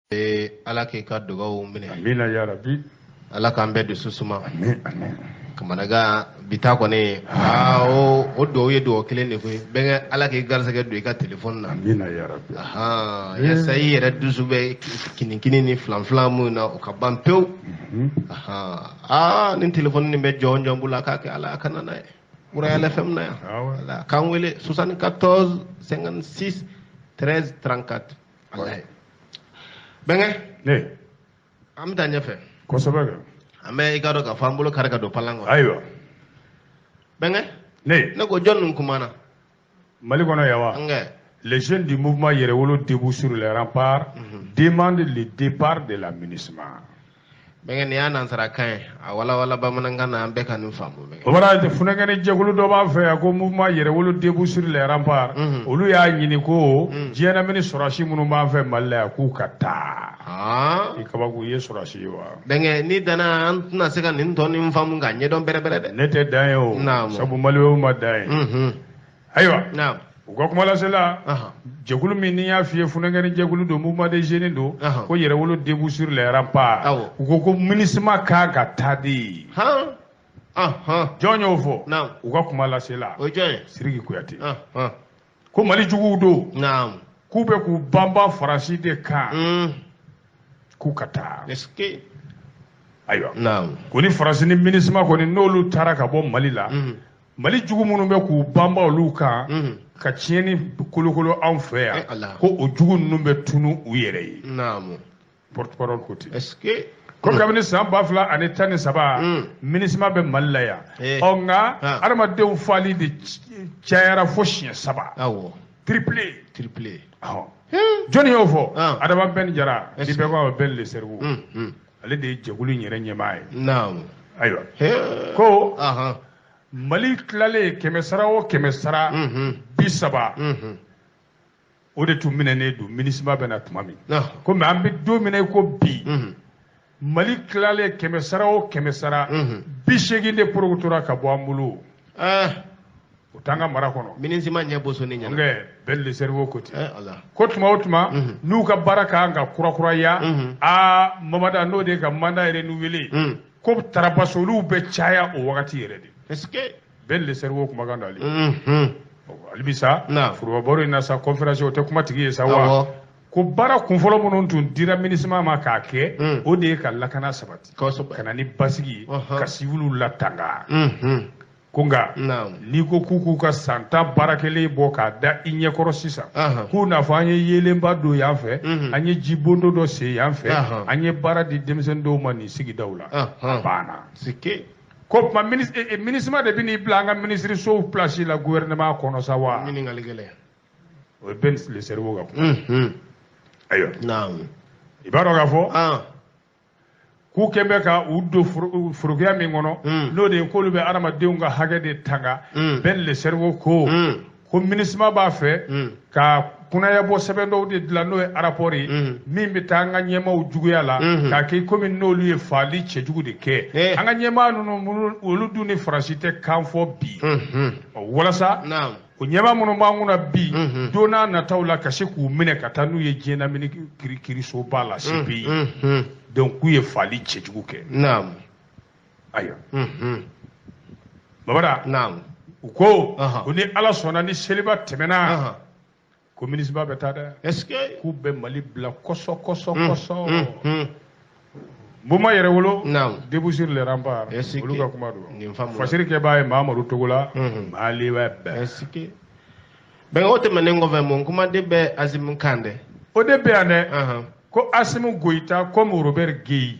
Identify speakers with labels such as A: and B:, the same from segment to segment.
A: Ala k'i ka dugaw minɛ.
B: Amina ya rabi.
A: Ala k'an bɛɛ dusu suma.
B: Amin, amin.
A: Kamanagan bi ta kɔni, aa, o dugawu ye dugawu kelen de koyi. Bɛnkɛ, Ala k'i garisɛgɛ don i ka telefɔni na.
B: Amina ya rabi.
A: Ahan, yasa i yɛrɛ dusu bɛ kinikini ni filanfilan mun na, o ka ban pewu. Ahan, aa, nin telefɔni nin bɛ jɔn jɔn bolo, a k'a kɛ Ala ka na n'a ye. Royal FM na yan.
B: Awɔ.
A: K'an wele 74 56 13 34. Walayi. Bɛnkɛ.
B: Ne.
A: An bɛ taa ɲɛfɛ.
B: Kosɛbɛ kɛ.
A: An bɛ i ka dɔn k'a fɔ an bolo kari ka don palan kɔnɔ.
B: Ayiwa.
A: Bɛnkɛ.
B: Ne.
A: Ne ko jɔn ninnu kumana?
B: Mali kɔnɔ yan wa?
A: Nkɛ.
B: Les jeunes du mouvement Yɛrɛwolo debout sur les remparts demandent le départ de la MINUSMA.
A: Bɛnkɛ, nin y'a nansarakan ye, a walawala bamanankan na, an bɛɛ ka nin faamu. Bɛnkɛ.
B: O bɔra funɛkɛni jɛkulu dɔ b'an fɛ yan ko mouvement Yɛrɛwolo debout sur les remparts. Olu y'a ɲini ko diɲɛlamini sɔrɔdasi minnu b'an fɛ Mali la yan, k'u ka taa. I kabako, i ye sɔrɔdasi ye wa?
A: Bɛnkɛ, n'i danna, an tɛna se ka nin tɔ nin faamu k'a ɲɛdɔn bɛrɛbɛrɛ dɛ.
B: Ne tɛ dan ye o. Sabu maliyɛnw ma dan ye. Ayiwa. U ka kuma lasela, jɛkulu min n'i y'a f'i ye, funɛkɛni jɛkulu don, mouvement des jeunes don, ko Yɛrɛwolo debout sur les remparts. U ko ko MINUSMA kan ka taa de. Jɔn y'o fɔ? U ka kuma lasela.
A: O ye jɔn ye?
B: Sidiki Kuyate. Ko Mali juguw don. K'u bɛ k'u banban Faransi de kan. K'u ka taa. Ayiwa. Ko ni Faransi ni MINUSMA kɔni, n'olu taara ka bɔ Mali la, Mali jugu minnu bɛ k'u banba olu kan ka tiɲɛni kolokolo anw fɛ yan, ko o jugu ninnu bɛ tunu u yɛrɛ ye. Porte parole ko ten. Ko kabini san 2013, MINUSMA bɛ Mali la yan. Ɔ nka adamadenw fali de cayara fo siɲɛ saba. Triplé.
A: Triplé.
B: Jɔnni y'o fɔ? Adama Ben Jara, ni bɛɛ ko a ma Ben le cerveau. Ale de ye jɛkulu in yɛrɛ ɲɛmaa ye. Ayiwa. Ko Mali tilalen 100 sara o 100 sara, 30 o de tun minɛnen don MINUSMA bɛ na tuma min. Ko mɛ an bɛ don min na i ko bi, Mali tilalen 100 sara o 100 sara, 80 de porokotora ka bɔ an bolo. O t'an ka mara kɔnɔ.
A: MINUSMA ɲɛ boso ni ɲɛna.
B: Nkɛ Ben le cerveau ko ten. Ko tuma o tuma n'u ka baara ka kan ka kurakuraya, aa, Mamada n'o de ka mandat renouvelé, ko tarabasoliw bɛ caya o wagati yɛrɛ de.
A: Est-ce que
B: Ben le cerveau kumakan don ale. Hali bi sa, foroba baro in na sa, conférence o tɛ kuma tigi ye sa wa? Ko baara kunfɔlɔ minnu tun dira MINUSMA ma k'a kɛ, o de ye ka lakana sabati, ka na ni basigi ye, ka civiliw latanga. Ko nka n'i ko k'u k'u ka san 10 baara kɛlen bɔ k'a da i ɲɛkɔrɔ sisan, k'u n'a fɔ an ye yeelenba don yan fɛ, an ye jibondo dɔ sen yan fɛ, an ye baara di denmisɛnnin dɔw ma nin sigidaw la, a banna. Ko tuma MINUSMA de bɛ n'i bila an ka minisirisow place la gouvernement kɔnɔ sa wa?
A: Ɲininkali gɛlɛn.
B: O ye Ben le cerveau ka kuma. Ayiwa. I b'a dɔn k'a fɔ k'u kɛn bɛ ka u don forokiya min kɔnɔ, n'o de ye k'olu bɛ adamadenw ka hakɛ de tanga. Ben le cerveau ko ko MINUSMA b'a fɛ ka kunnayabɔ sɛbɛn dɔw de dilan, n'o ye rapport ye, min bɛ taa an ka ɲɛmaaw juguya la, k'a kɛ komi n'olu ye faali cɛjugu de kɛ. An ka ɲɛmaa ninnu, olu dun ni Faransi tɛ kan fɔ bi. Walasa o ɲɛmaa minnu b'an kunna bi, don n'a nataw la, ka se k'u minɛ ka taa n'u ye diɲɛ lamini kiirisoba la, CPI. Donc k'u ye faali cɛjugu kɛ. Ayiwa. Babada. U ko ko ni Ala sɔnna, ni seliba tɛmɛna, ko MINUSMA bɛ taa dɛ.
A: Est-ce que
B: k'u bɛ Mali bila kɔsɔ kɔsɔ kɔsɔ. Mouvement Yɛrɛwolo debout sur les remparts, olu ka kuma don. Fasiri kɛbaa ye Mahamadu Togola, Mali bɛɛ.
A: Est-ce que bɛn o tɛmɛnen kɔfɛ, mun kumaden bɛ Asimi kan dɛ?
B: O de bɛ yan dɛ. Ko Asimi Goyita comme Robert Gueï.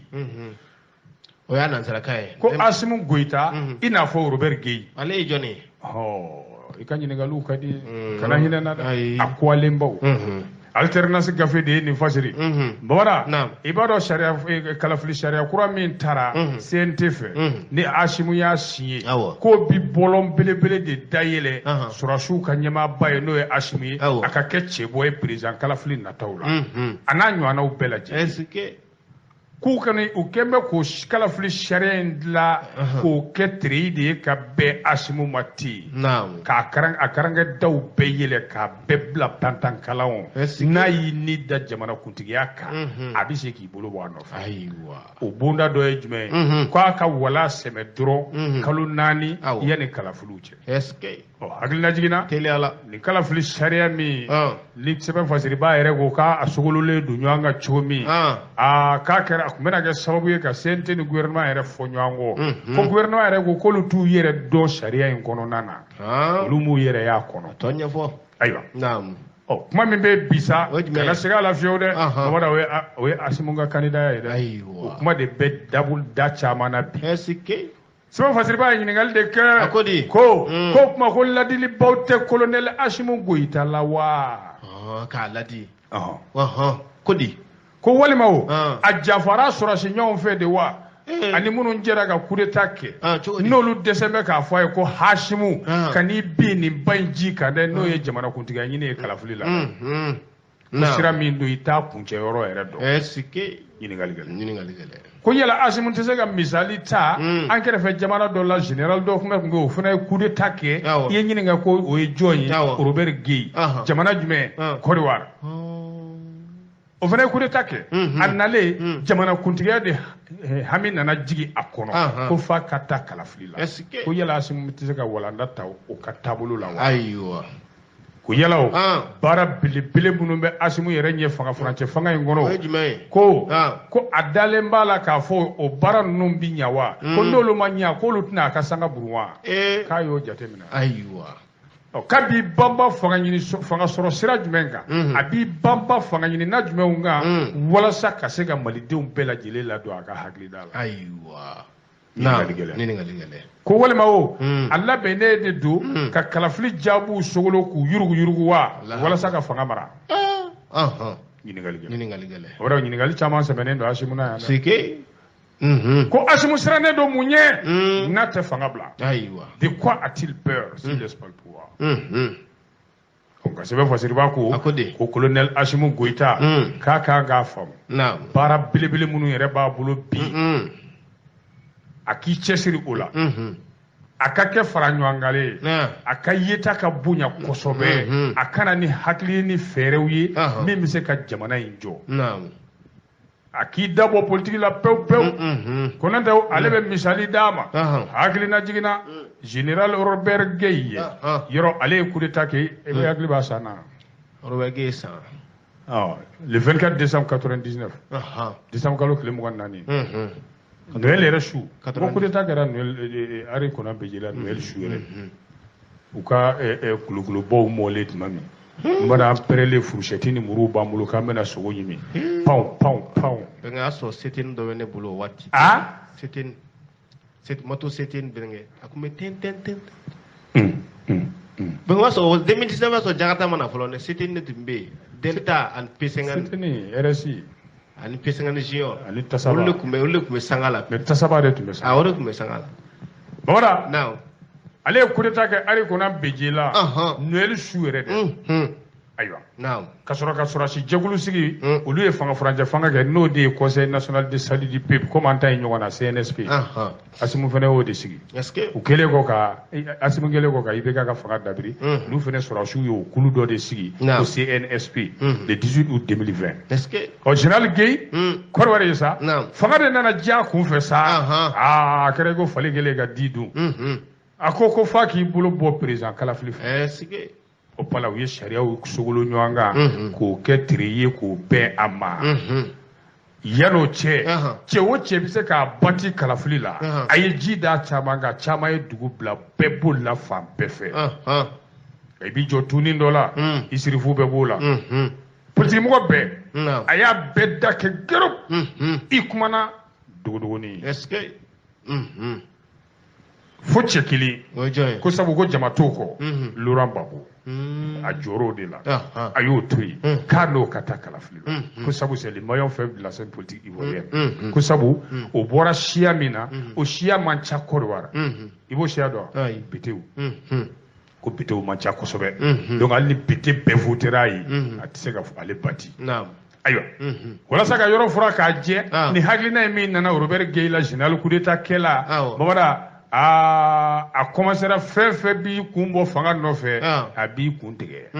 A: O y'a nansarakan ye.
B: Ko Asimi Goyita i n'a fɔ Robert Gueï.
A: Ale ye jɔn ye?
B: I ka ɲininkaliw ka di, kana hinɛ na dɛ, a kuwalenbaw. Alternance gafe de ye nin fasiri. Babara, i b'a dɔn sariya kalafili sariya kura min taara CNT fɛ, ni Asimu y'a signé, k'o bi bɔlɔn belebele de dayɛlɛ sɔrɔdasiw ka ɲɛmaaba ye, n'o ye Asimu ye, a ka kɛ cɛbɔ ye président kalafili nataw la, a n'a ɲɔgɔnnaw bɛɛ lajɛlen. K'u kɔni u kɛn bɛ k'o kalafili sariya in dilan k'o kɛ tere de ye ka bɛn Asimu ma ten. K'a a karankɛdaw bɛɛ yɛlɛ k'a bɛɛ bila pantankalan n'a y'i ni da jamanakuntigiya kan, a bɛ se k'i bolo bɔ a nɔfɛ.
A: Ayiwa.
B: O bonda dɔ ye jumɛn ye? K'a ka wala sɛmɛ dɔrɔn kalo 4 yanni kalafiliw cɛ.
A: Est-ce que.
B: Ɔ, hakilina jiginna
A: teliya la.
B: Nin kalafili sariya min ni sɛbɛn fasiriba yɛrɛ ko k'a sogololen don ɲɔgɔn kan cogo min, aa, k'a kɛra a tun bɛna kɛ sababu ye ka CNT ni gouvernement yɛrɛ fɔ ɲɔgɔn kɔ, ko gouvernement yɛrɛ ko k'olu t'u yɛrɛ dɔn sariya in kɔnɔna na, olu m'u yɛrɛ y'a kɔnɔ.
A: Tɔ ɲɛfɔ.
B: Ayiwa.
A: Naamu.
B: Ɔ, kuma min bɛ bi sa,
A: O ye jumɛn ye?
B: Kana segin a la fiyewu dɛ. Mamadu, o ye Asimu ka candidat ye dɛ.
A: Ayiwa.
B: O kuma de bɛ dabu da caman na bi.
A: Est-ce que.
B: Sɛbɛn fasiriba ye ɲininkali de kɛ.
A: A ko di?
B: Ko ko kuma ko ladilibaw tɛ colonel Asimu Goyita la wa?
A: K'a ladi. Ko di?
B: Ko walima o a jafara sɔrɔsi ɲɔgɔn fɛ de wa? Ani minnu jɛra ka coup d'état kɛ,
A: Cogo di?
B: N'olu dɛsɛ bɛ k'a fɔ a ye ko Hasimu ka n'i bin nin ba in ji kan dɛ, n'o ye jamanakuntigiya ɲini ye kalafili la. Ko sira min don, i t'a kuncɛ yɔrɔ yɛrɛ dɔn.
A: Est-ce que.
B: Ɲininkali gɛlɛn.
A: Ɲininkali gɛlɛn.
B: Ko yala Asimu tɛ se ka misali ta an kɛrɛfɛ jamana dɔ la, général dɔ tun bɛ yen, o fana ye coup d'état kɛ? I ye ɲininka ko o ye jɔn ye? Robert Gueï. Jamana jumɛn? Côte d'Ivoire. O fana ye coup d'état kɛ. A nalen jamanakuntigiya de hami nana jigin a kɔnɔ ko f'a ka taa kalafili la.
A: Est-ce que.
B: Ko yala Asimu tɛ se ka walanda ta o ka taabolo la wa?
A: Ayiwa.
B: Ko yala o baara belebele minnu bɛ Asimu yɛrɛ ɲɛ fanga furancɛ fanga in kɔnɔ,
A: O ye jumɛn ye?
B: ko a dalen b'a la k'a fɔ o baara ninnu bi ɲa wa? Ko n'olu ma ɲa, k'olu tɛna a ka sanga buru wa? K'a y'o jateminɛ.
A: Ayiwa.
B: Ɔ, k'a b'i banba fanga ɲini fanga sɔrɔ sira jumɛn kan, a b'i banba fanga ɲini na jumɛnw kan walasa ka se ka malidenw bɛɛ lajɛlen ladon a ka hakilida la.
A: Ayiwa.
B: Ɲininkali gɛlɛn.
A: Ɲininkali gɛlɛn.
B: Ko walima o a labɛnnen de don ka kalafili jaabiw sogolo k'u yurugu yurugu wa, walasa ka fanga mara? Ɲininkali gɛlɛn.
A: Ɲininkali gɛlɛn.
B: O yɔrɔ ɲininkali caman sɛbɛnnen don Asimu na yan dɛ.
A: Sike.
B: Ko Asimu sirannen don mun ɲɛ n'a tɛ fanga bila?
A: Ayiwa.
B: De quoi a-t-il peur s'il laisse pas le pouvoir? Nka sɛbɛn fasiriba ko
A: A ko di?
B: Ko colonel Asimu Goyita k'a kan k'a faamu baara belebele minnu yɛrɛ b'a bolo bi, a k'i cɛsiri o la, a ka kɛ fara ɲɔgɔnkale ye, a ka yeta ka bonya kosɛbɛ, a kana ni hakili ni fɛɛrɛw ye min bɛ se ka jamana in jɔ, a k'i dabɔ politiki la pewu pewu. Ko n'o tɛ, ale bɛ misali d'a ma. Hakilina jiginna général Robert Gueï ye. Yɔrɔ ale ye coup d'état kɛ, e bɛ hakili b'a san na?
A: Robert Gueï san.
B: Ɔ, le 24 décembre 99, décembre kalo tile 24, Noël yɛrɛ su. Ko coup d'état kɛra Noël, Henri Konan Bédié la Noël su yɛrɛ. U ka kulukulubaw mɔlen tuma min, n bɛna an pɛrɛlen, fourchette ni muruw b'an bolo k'an bɛna sogo ɲimi, panw panw panw.
A: Bɛnkɛ, y'a sɔrɔ seteni dɔ bɛ ne bolo o waati. Seteni moto seteni, bɛnkɛ, a tun bɛ ten ten ten. Bɛnkɛ, o y'a sɔrɔ 2019 y'a sɔrɔ Jakarta ma na fɔlɔ dɛ. Seteni de tun bɛ yen, Delta ani P50.
B: Seteni RSI.
A: Ani P50 Junior.
B: Ani tasaba.
A: Olu de tun bɛ sanga la.
B: Mais tasaba de tun bɛ sanga.
A: Ah, o de tun bɛ sanga la.
B: Bamada.
A: Naamu.
B: Ale ye coup d'état kɛ Henri Konan Bédié la Noël su yɛrɛ de. Ayiwa.
A: Naamu.
B: Ka sɔrɔ ka sɔrɔsi jɛkulu sigi, olu ye fanga furancɛ fanga kɛ, n'o de ye Conseil national de salut du peuple, komi an ta ye ɲɔgɔn na CNSP. Asimu fana y'o de sigi.
A: Est-ce que.
B: U kɛlen kɔ ka Asimu kɛlen kɔ ka IBK ka fanga dabiri, olu fana sɔrɔsiw y'o kulu dɔ de sigi ko CNSP le 18 août 2020.
A: Est-ce que.
B: Ɔ, général Gueï, Kɔrɔwari ye sa, fanga de nana diya a kun fɛ sa. Aa, a kɛra i ko fali kɛlen ka di dun. A ko ko f'a k'i bolo bɔ président kalafili fɛ.
A: Est-ce que.
B: O pala, u ye sariyaw sogolo ɲɔgɔn kan k'o kɛ tere ye k'o bɛn a ma. Yan'o cɛ, cɛ o cɛ bɛ se k'a bati kalafili la, a ye ji d'a caman kan, caman ye dugu bila, bɛɛ bolila fan bɛɛ fɛ. I b'i jɔ tunin dɔ la, i sirifu bɛɛ b'o la, politikimɔgɔ bɛɛ, a y'a bɛɛ da kɛ gerew, i kumana dogodogonin.
A: Est-ce que.
B: Fo cɛ kelen.
A: O ye jɔn ye?
B: Ko sabu ko jama t'o kɔ, Laurent Gbagbo. A jɔr'o de la, a y'o to yen k'a n'o ka taa kalafili la, ko sabu c'est le maillon faible de la scène politique ivoirienne, ko sabu o bɔra siya min na, o siya man ca Côte d'Ivoire. I b'o siya dɔn? Betew. Ko betew man ca kosɛbɛ, donc hali ni bete bɛɛ votera ye, a tɛ se ka ale bati. Ayiwa, walasa ka yɔrɔ fura k'a jɛ, ni hakilina ye min nana Robert Gueï la, général coup d'état kɛla, Mamada, aa, a commencera, fɛn fɛn b'i kun bɔ fanga nɔfɛ, a b'i kun tigɛ.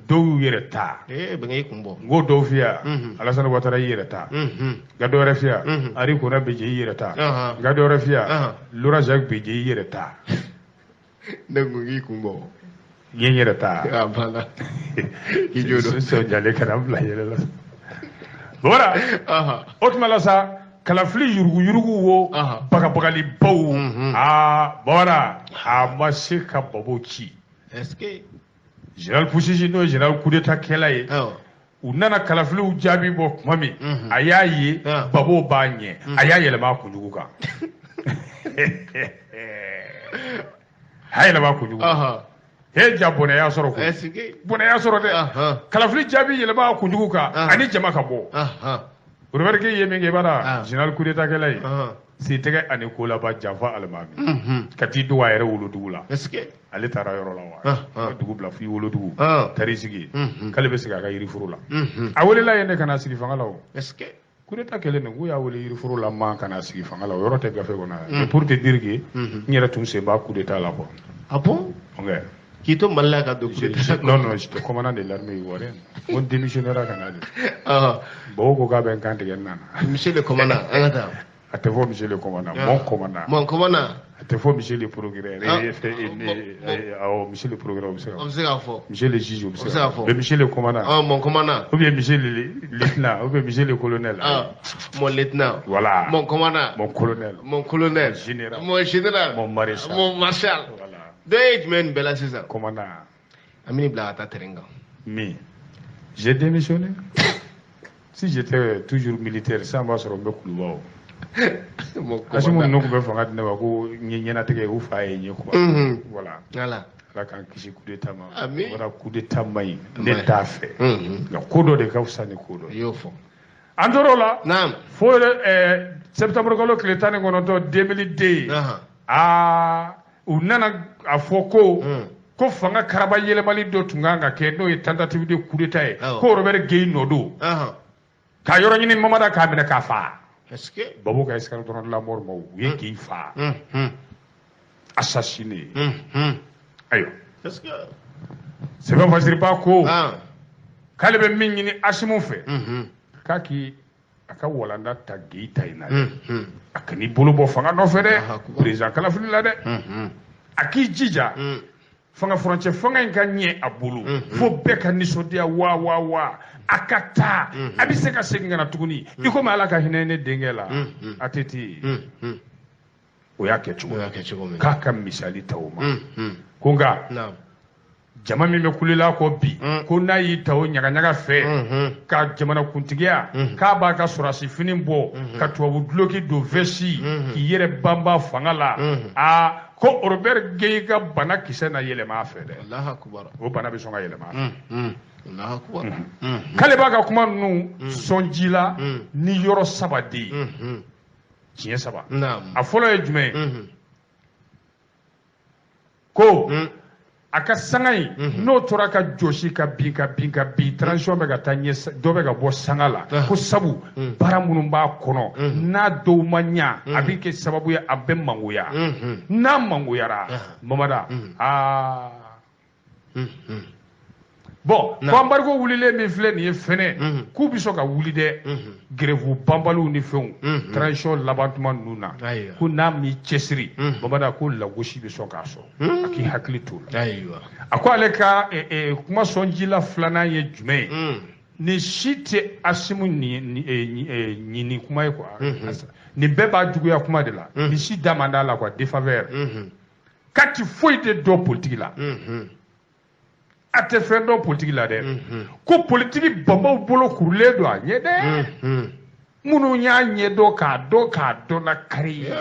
B: Dɔw y'u yɛrɛ ta.
A: Ee, bɛnkɛ y'i kun bɔ.
B: N ko dɔw fiya, Alassane Ouattara y'i yɛrɛ ta. N ka dɔ wɛrɛ fiya, Henri Konan Bédié y'i yɛrɛ ta. N ka dɔ wɛrɛ fiya, Laurent Jacques Bédié y'i yɛrɛ ta.
A: Ne ko k'i kun bɔ.
B: N ye n yɛrɛ ta.
A: A banna. K'i jo don.
B: Sɔn jalen kana n bila yɛlɛ la. Voilà. O tuma la sa, kalafili yuruguyurugu wo, bagabagalibaw, aa, Bamana, a ma se ka Babo ci.
A: Est-ce que
B: Général putschiste, n'o ye général coup d'état kɛla ye, u nana kalafiliw jaabi bɔ tuma min, a y'a ye Babo b'a ɲɛ, a y'a yɛlɛma a kunjugu kan, a yɛlɛma a kunjugu kan. He, ja, bɔnɛ y'a sɔrɔ koyi.
A: Est-ce que
B: Bɔnɛ y'a sɔrɔ dɛ. Kalafili jaabi yɛlɛma a kunjugu kan ani jama ka bɔ. Robert Gueï ye min kɛ, i b'a dɔn, général coup d'état kɛla ye, sen tɛgɛ ani kolaba janfa alimami ka t'i dogo a yɛrɛ wolodugu la.
A: Est-ce que
B: Ale taara yɔrɔ la wa ka dugu bila f'i wolodugu, taar'i sigi k'ale bɛ segin a ka yiriforo la. A welela yen de ka na sigi fanga la o.
A: Est-ce que
B: Coup d'état kɛlen don k'u y'a wele yiriforo la man ka na sigi fanga la, o yɔrɔ tɛ gafe kɔnɔ. Mais pour te dire que n yɛrɛ tun sen b'a coup d'état la quoi.
A: Ah bon?
B: Ok.
A: K'i to Mali la ka don coup d'état?
B: Non, non, j'étais commandant de l'armée ivoirienne. N ko n démissionnera ka na de. Bon, ko k'a bɛ n kan tigɛ, n nana.
A: Monsieur le commandant, an ka taa.
B: A tɛ fɔ monsieur le commandant, mon commandant.
A: Mon commandant.
B: A tɛ fɔ monsieur le procureur. Awɔ, monsieur le procureur, o bɛ se ka
A: O bɛ se k'a fɔ.
B: Monsieur le juge, o bɛ se
A: k'a fɔ.
B: Mais monsieur le commandant.
A: Ah, mon commandant.
B: Ou bien monsieur le lieutenant, ou bien monsieur le colonel.
A: Ah, mon lieutenant.
B: Voilà.
A: Mon commandant.
B: Mon colonel.
A: Mon colonel.
B: Général.
A: Mon général.
B: Mon maréchal.
A: Mon maréchal.
B: Voilà.
A: Dɔ ye jumɛn nin bɛɛ la sisan?
B: Commandant.
A: An bɛ nin bila ka taa terrain kan.
B: Min? J'ai démissionné. Si j'étais toujours militaire, sisan b'a sɔrɔ n bɛ Kuluba o. Asimu ninnu tun bɛ fanga di ne ma ko n ye ɲɛnatigɛ, u fa ye n ye quoi. Voilà.
A: Voilà.
B: Ala k'an kisi coup d'état ma.
A: Amin.
B: Wara, coup d'état man ɲi, ne t'a fɛ. Nka ko dɔ de ka fisa ni ko dɔ
A: I
B: ye.
A: y'o fɔ.
B: An tor'o la. Fo septembre kalo tile 19 2002. Aa, u nana a fɔ ko fanga karaba yɛlɛmali dɔ tun kan ka kɛ, n'o ye tentative de coup d'état ye. Ko Robert Gueï nɔ don. Ka yɔrɔ ɲini Mamada k'a minɛ k'a fa.
A: Est-ce que
B: Babo ka escadron de la mort ma, u ye Gueï fa. Assassiné. Ayiwa.
A: Est-ce que
B: Sɛbɛn Fasiriba ko k'ale bɛ min ɲini Asimu fɛ, k'a k'i a ka walanda ta Gueï ta in na dɛ. A kan'i bolo bɔ fanga nɔfɛ dɛ, président kalafili la dɛ. A k'i jija fanga furancɛ fanga in ka ɲɛ a bolo fo bɛɛ ka nisɔndiya wa wa wa. A ka taa, a bɛ se ka segin ka na tuguni, i komi Ala ka hinɛ ne denkɛ la ATT, o y'a kɛ cogo
A: O y'a kɛ cogo min.
B: k'a ka misali ta o ma. Ko nka jama min bɛ kulela kɔ bi, ko n'a y'i ta o ɲagaɲaga fɛ ka jamanakuntigiya, k'a b'a ka sɔrɔsi fini bɔ ka tubabu duloki don veste k'i yɛrɛ banba fanga la, aa, ko Robert Gueï ka bana kisɛ na yɛlɛma a fɛ dɛ.
A: Allahu akbar.
B: O bana bɛ sɔn ka yɛlɛma a fɛ.
A: Allahu akbar.
B: K'ale b'a ka kuma ninnu sɔn ji la ni yɔrɔ saba de ye, tiɲɛ saba. A fɔlɔ ye jumɛn ye? Ko a ka sanga in, n'o tora ka jɔsi ka bin ka bin ka bin, transition bɛ ka taa ɲɛ, dɔ bɛ ka bɔ sanga la, ko sabu baara minnu b'a kɔnɔ, n'a dɔw ma ɲa, a bɛ kɛ sababu ye a bɛ mangoya. N'a mangoyara, Mamada, aa, bon, ko embargo wulilen min filɛ nin ye fɛnɛ, k'u bɛ sɔn ka wuli dɛ, grève banbaliw ni fɛnw, transition laban tuma ninnu na, ko n'a m'i cɛsiri, Mamada, ko lagosi bɛ sɔn k'a sɔrɔ, a k'i hakili t'o la. A ko ale ka kuma sɔnjila filanan ye jumɛn ye? Nin si tɛ Asimu ɲini kuma ye quoi, nin bɛɛ b'a juguya kuma de la, nin si da man d'a la quoi, défaveur k'a ti foyi de dɔn politique la. A tɛ fɛn dɔn politiki la dɛ. Ko politiki banbaw bolo kurulen don a ɲɛ dɛ, minnu y'a ɲɛdɔn k'a dɔn k'a dɔn na kari ye.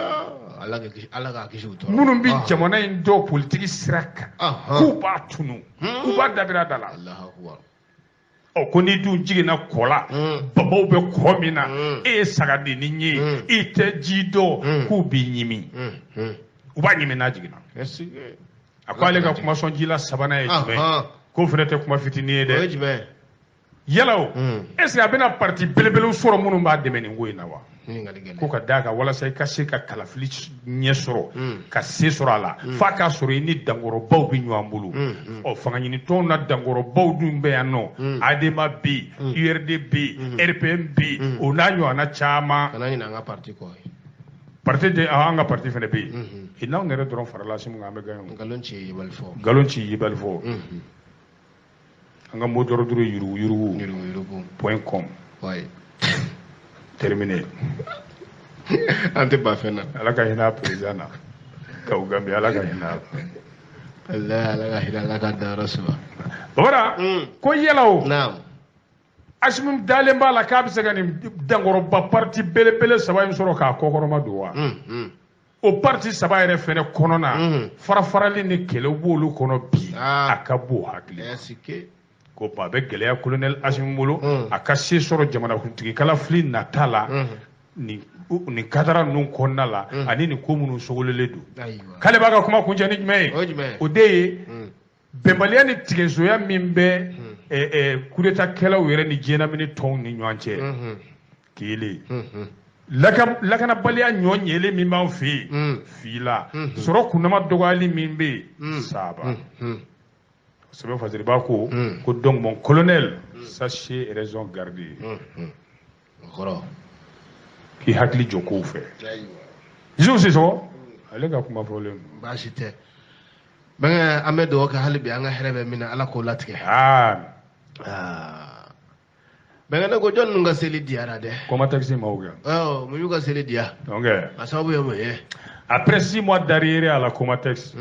A: Ala k'a kisi u tɔɔrɔ.
B: Minnu bɛ jamana in dɔn politiki sira kan, k'u b'a tunu, k'u b'a dabira da la. Ɔ, ko n'i dun jiginna kɔ la, babaw bɛ kɔ min na, e ye sagadennin ye, i tɛ ji dɔn, k'u b'i ɲimi, u b'a ɲimi n'a jiginna. A ko ale ka kumasɔnjila sabanan ye jumɛn ye? K'o fana tɛ kuma fitinin ye dɛ. Yala o, est ce que a bɛna parti belebelew sɔrɔ minnu b'a dɛmɛ nin ko in na wa? Ko ka d'a kan walasa i ka se ka kalafili ɲɛ sɔrɔ, ka se sɔrɔ a la, f'a k'a sɔrɔ i ni dankɔrɔbaw bɛ ɲɔgɔn bolo. Ɔ, fangaɲinitɔnw na dankɔrɔbaw dun bɛ yan nɔ, ADEMA bɛ yen, URD bɛ yen, RPM bɛ yen, o n'a ɲɔgɔnna caman.
A: Kana ɲinɛ an ka parti kɔ.
B: Parti de, an ka parti fana bɛ yen. N'anw yɛrɛ dɔrɔn farala Asimu kan, an bɛ gagner.
A: Nkalon ci yibali fɔ.
B: Nkalon ci yibali fɔ. An ka mot d'ordre yurugu yurugu.
A: Yurugu yurugu.
B: Point com.
A: Ouais.
B: Terminé.
A: An tɛ ba fɛn na.
B: Ala ka hinɛ a président na. Kawu Gambi, Ala ka hinɛ a la.
A: Walahi, Ala ka hinɛ, Ala ka dayɔrɔ suma.
B: Bamara, ko yala o.
A: Naam.
B: Asimu dalen b'a la k'a bɛ se ka nin dankɔrɔba parti belebele saba in sɔrɔ k'a kɔkɔrɔma don wa? O parti saba yɛrɛ fɛnɛ kɔnɔ na, fara-farali ni kɛlɛw b'olu kɔnɔ bi, a ka bon hakili. Ko a bɛ gɛlɛya colonel Asimu bolo, a ka se sɔrɔ jamanakuntigi kalafili nata la, nin kadara ninnu kɔnɔna la, ani nin ko minnu sogolelen don. K'ale b'a ka kuma kuncɛ ni jumɛn ye? O de ye bɛnbaliya ni tigɛsoya min bɛ coup d'état kɛlaw yɛrɛ ni diɲɛlamini tɔnw ni ɲɔgɔn cɛ. Kelen. Lakanabaliya ɲɔ ɲɛlen min b'an fɛ yen, fila. Sɔrɔ kunnama dɔgɔyali min bɛ yen, saba. Sɛbɛn Fasiriba ko ko donc mon colonel, sachez raison garder. K'i hakili jɔ kow fɛ. Yusufu Sisɔkɔ, ale ka kuma fɔlen don.
A: Baasi tɛ. Bɛnkɛ, an bɛ dugawu kɛ hali bi, an ka hɛrɛ bɛ min na, Ala k'o latigɛ. Bɛnkɛ, ne ko jɔn ninnu ka seli diyara dɛ.
B: Comatex maaw kɛ.
A: Ɔ, mun y'u ka seli diya?
B: Ok.
A: A sababu ye mun ye?
B: Après 6 mois d'arriérés à la Comatex,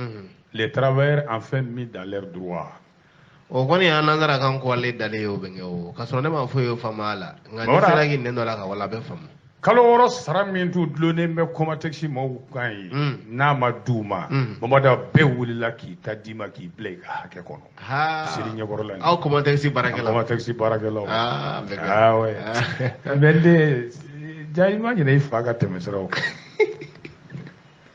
B: les travailleurs enfin mis dans leurs droits.
A: O kɔni y'an nanzara kan kɔlen dalen ye o bɛnkɛ o. K'a sɔrɔ ne ma foyi faamu a la. Nka n'i sera k'i nɛn dɔ la ka wala, a bɛ faamu.
B: Kalo 6 sara min t'u dulonnen bɛ Comatex maaw kan ye, n'a ma d'u ma, Mamada bɛɛ wulila k'i ta d'i ma k'i bila i ka hakɛ kɔnɔ. Seli ɲɛkɔrɔla in.
A: Aw Comatex baarakɛlaw.
B: Comatex baarakɛlaw. Ah ouais. Mais n den, ja i ma ɲinɛ i fa ka tɛmɛ siraw kan.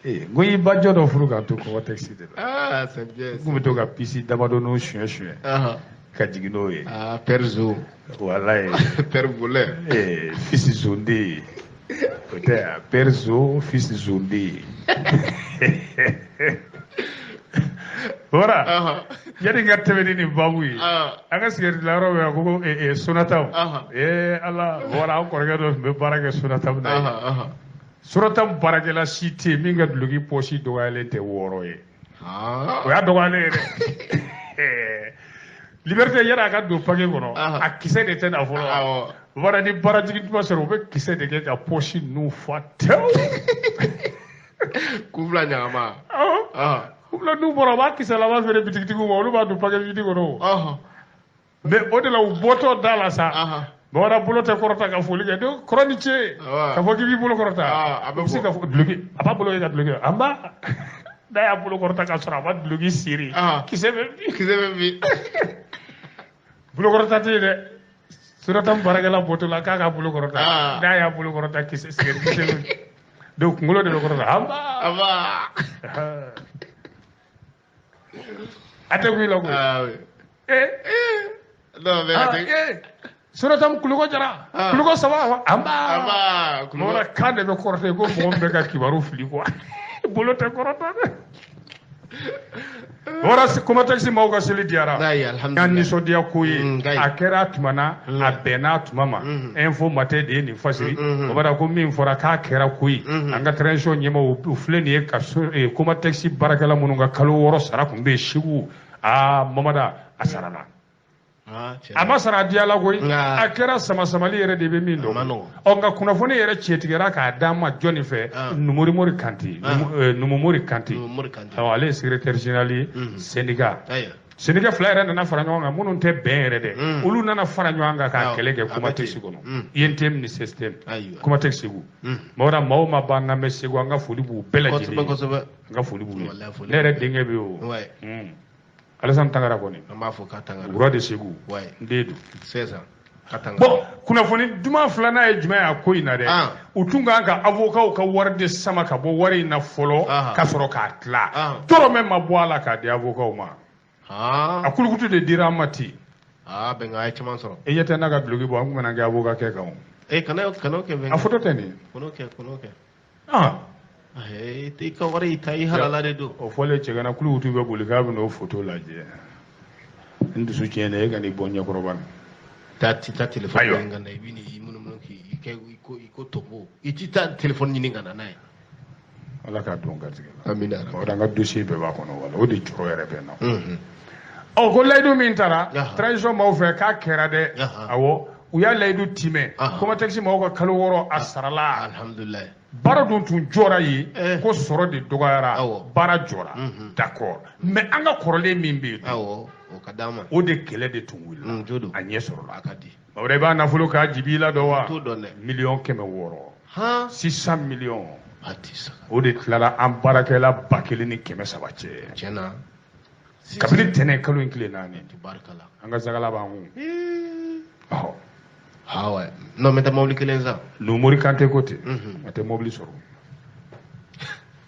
B: Ee, n ko i ba jɔ dɔ furu k'a to Comatex de la.
A: Ah, c'est bien.
B: N kun bɛ to ka pisi damadɔninw suɲɛ suɲɛ. Ka jigin n'o ye.
A: Ah, Père Zo.
B: Walayi.
A: Père Voleur.
B: Eh, fils Zondé. O tɛ Père Zo, fils Zondé. Voilà. Yani n ka tɛmɛ ni nin baabu ye. An ka sigɛriti yɔrɔ bɛ yan ko Sonatam. Eh Ala, voilà, an kɔrɔkɛ dɔ tun bɛ baara kɛ Sonatam na yen. Sonatam baarakɛla si tɛ yen min ka duloki pɔsi dɔgɔyalen tɛ 6 ye. O y'a dɔgɔyalen ye dɛ. Liberté yɛrɛ a ka don paquet kɔnɔ, a kisɛ de tɛ na fɔlɔ. Wara ni baarajigi duman sɔrɔ, u bɛ kisɛ de kɛ ka pɔsi ninnu fa tewu.
A: Kunfila ɲagama.
B: Kunfila n'u bɔra, u b'a kisɛ laban feere bitigitigiw ma, olu b'a don paquet fitinin kɔnɔ. Mais o de la u bɔtɔ da la sa, bamanan bolo tɛ kɔrɔta ka foli kɛ, donc kɔrɔ ni ce, ka fɔ k'i b'i bolo kɔrɔta, a bɛ se ka fɔ duloki, a b'a bolo kɛ ka duloki, an b'a n'a y'a bolo kɔrɔta ka sɔrɔ a ma duloki siri, kisɛ bɛ bin.
A: Kisɛ bɛ bin.
B: Bolo kɔrɔta tɛ yen dɛ. Sonatam baarakɛla bɔtɔ la k'a ka bolo kɔrɔta, n'a y'a bolo kɔrɔta kisɛ sigɛriti kisɛ bɛ bin. Donc kunkolo de bɛ kɔrɔta. An b'a.
A: An b'a.
B: A tɛ kun i la koyi. Eh.
A: Non mais a tɛ.
B: Sonatam Kulukɔ Jara. Kulukɔ saba. An b'a.
A: An b'a.
B: Mɔgɔ kan de bɛ kɔrɔta i ko mɔgɔ min bɛ ka kibaru fili quoi. Bolo tɛ kɔrɔta dɛ. Wara Comatex maaw ka seli diyara. Y'an nisɔndiya ko ye. A kɛra a tuma na, a bɛnna a tuma ma. Info Matin de ye nin fasiri. O b'a dɔn ko min fɔra k'a kɛra koyi. An ka transition ɲɛmaaw u filɛ nin ye ka Comatex baarakɛla minnu ka kalo 6 sara tun bɛ yen Segu. Aa Mamada a sarala. A ma sara a diya la koyi. A kɛra sama-samali yɛrɛ de bɛ min dɔn. Ɔ, nka kunnafoni yɛrɛ cɛtigɛra k'a d'an ma jɔnni fɛ? Numori Kante. Numumori Kante. Awɔ, ale ye secrétaire général ye syndicat. Syndicat fila yɛrɛ nana fara ɲɔgɔn kan minnu tɛ bɛn yɛrɛ dɛ. Olu nana fara ɲɔgɔn kan k'a kɛlɛ kɛ Comatex kɔnɔ. UNTM ni SSTM. Comatex Segu. Mamada, maa o maa b'an lamɛn Segu, an ka foli b'u bɛɛ lajɛlen ye. An ka foli b'u ye. Ne yɛrɛ denkɛ bɛ yen o. Alassane Tangara kɔni.
A: An b'a fɔ k'a Tangara.
B: Roi de Segu. N den don.
A: C'est ça. Ka Tangara.
B: Bon, kunnafoni duman filanan ye jumɛn ye a ko in na dɛ? U tun kan ka avocat ka wari de sama ka bɔ wari in na fɔlɔ, ka sɔrɔ k'a tila. Dɔrɔmɛ ma bɔ a la k'a di avocat ma. A kulukutu de dira an ma ten.
A: Aa, Bɛnga, a ye caman sɔrɔ.
B: E ɲɛ tɛ n'a ka duloki bɔ, an kun bɛna kɛ avocat kɛ kan o.
A: E, kana kɛ Bɛnga.
B: A photo tɛ nin ye.
A: Kan'o kɛ, kan'o kɛ.
B: Ah.
A: I ka wari i ta i halala de don.
B: O fɔlen cɛgana kuluwutu bɛ boli k'a bɛn'o photo lajɛ. N dusu tiɲɛnen, e ka n'i bɔ ɲɛkɔrɔba nin.
A: Taa ti taa telefɔni ɲini ka na, i bɛ n'i munumunu k'i kɛ i ko tobo. I ti taa telefɔni ɲini ka na n'a ye.
B: Ala k'a don garijɛgɛ la.
A: Amina.
B: O an ka dossier bɛɛ b'a kɔnɔ, wala o de jɔrɔ yɛrɛ bɛ n na. Ɔ, ko layidu min taara transition maaw fɛ k'a kɛra dɛ. Awɔ, u y'a layidu timɛ. Comatex maaw ka kalo 6 a sarala.
A: Alhamdulilayi.
B: Baara dun tun jɔra yen, ko sɔrɔ de dɔgɔyara, baara jɔra. D'accord, mais an ka kɔrɔlen min bɛ yen.
A: Awɔ, o ka d'an ma.
B: O de kɛlɛ de tun wulila. A ɲɛ sɔrɔla.
A: A ka di.
B: Mawura, i b'a nafolo k'a jibi la dɔn wa?
A: T'o dɔn dɛ.
B: 600 millions. 600 millions. O de tilara an baarakɛla 1300 cɛ.
A: Tiɲɛ na.
B: Kabini tɛnɛn kalo in tile 4. An ka zagala b'an kun. Ɔhɔ.
A: Ah ouais. Non, mais t'as mobili kelen san.
B: Numori Kante ko ten. A tɛ mobili sɔrɔ.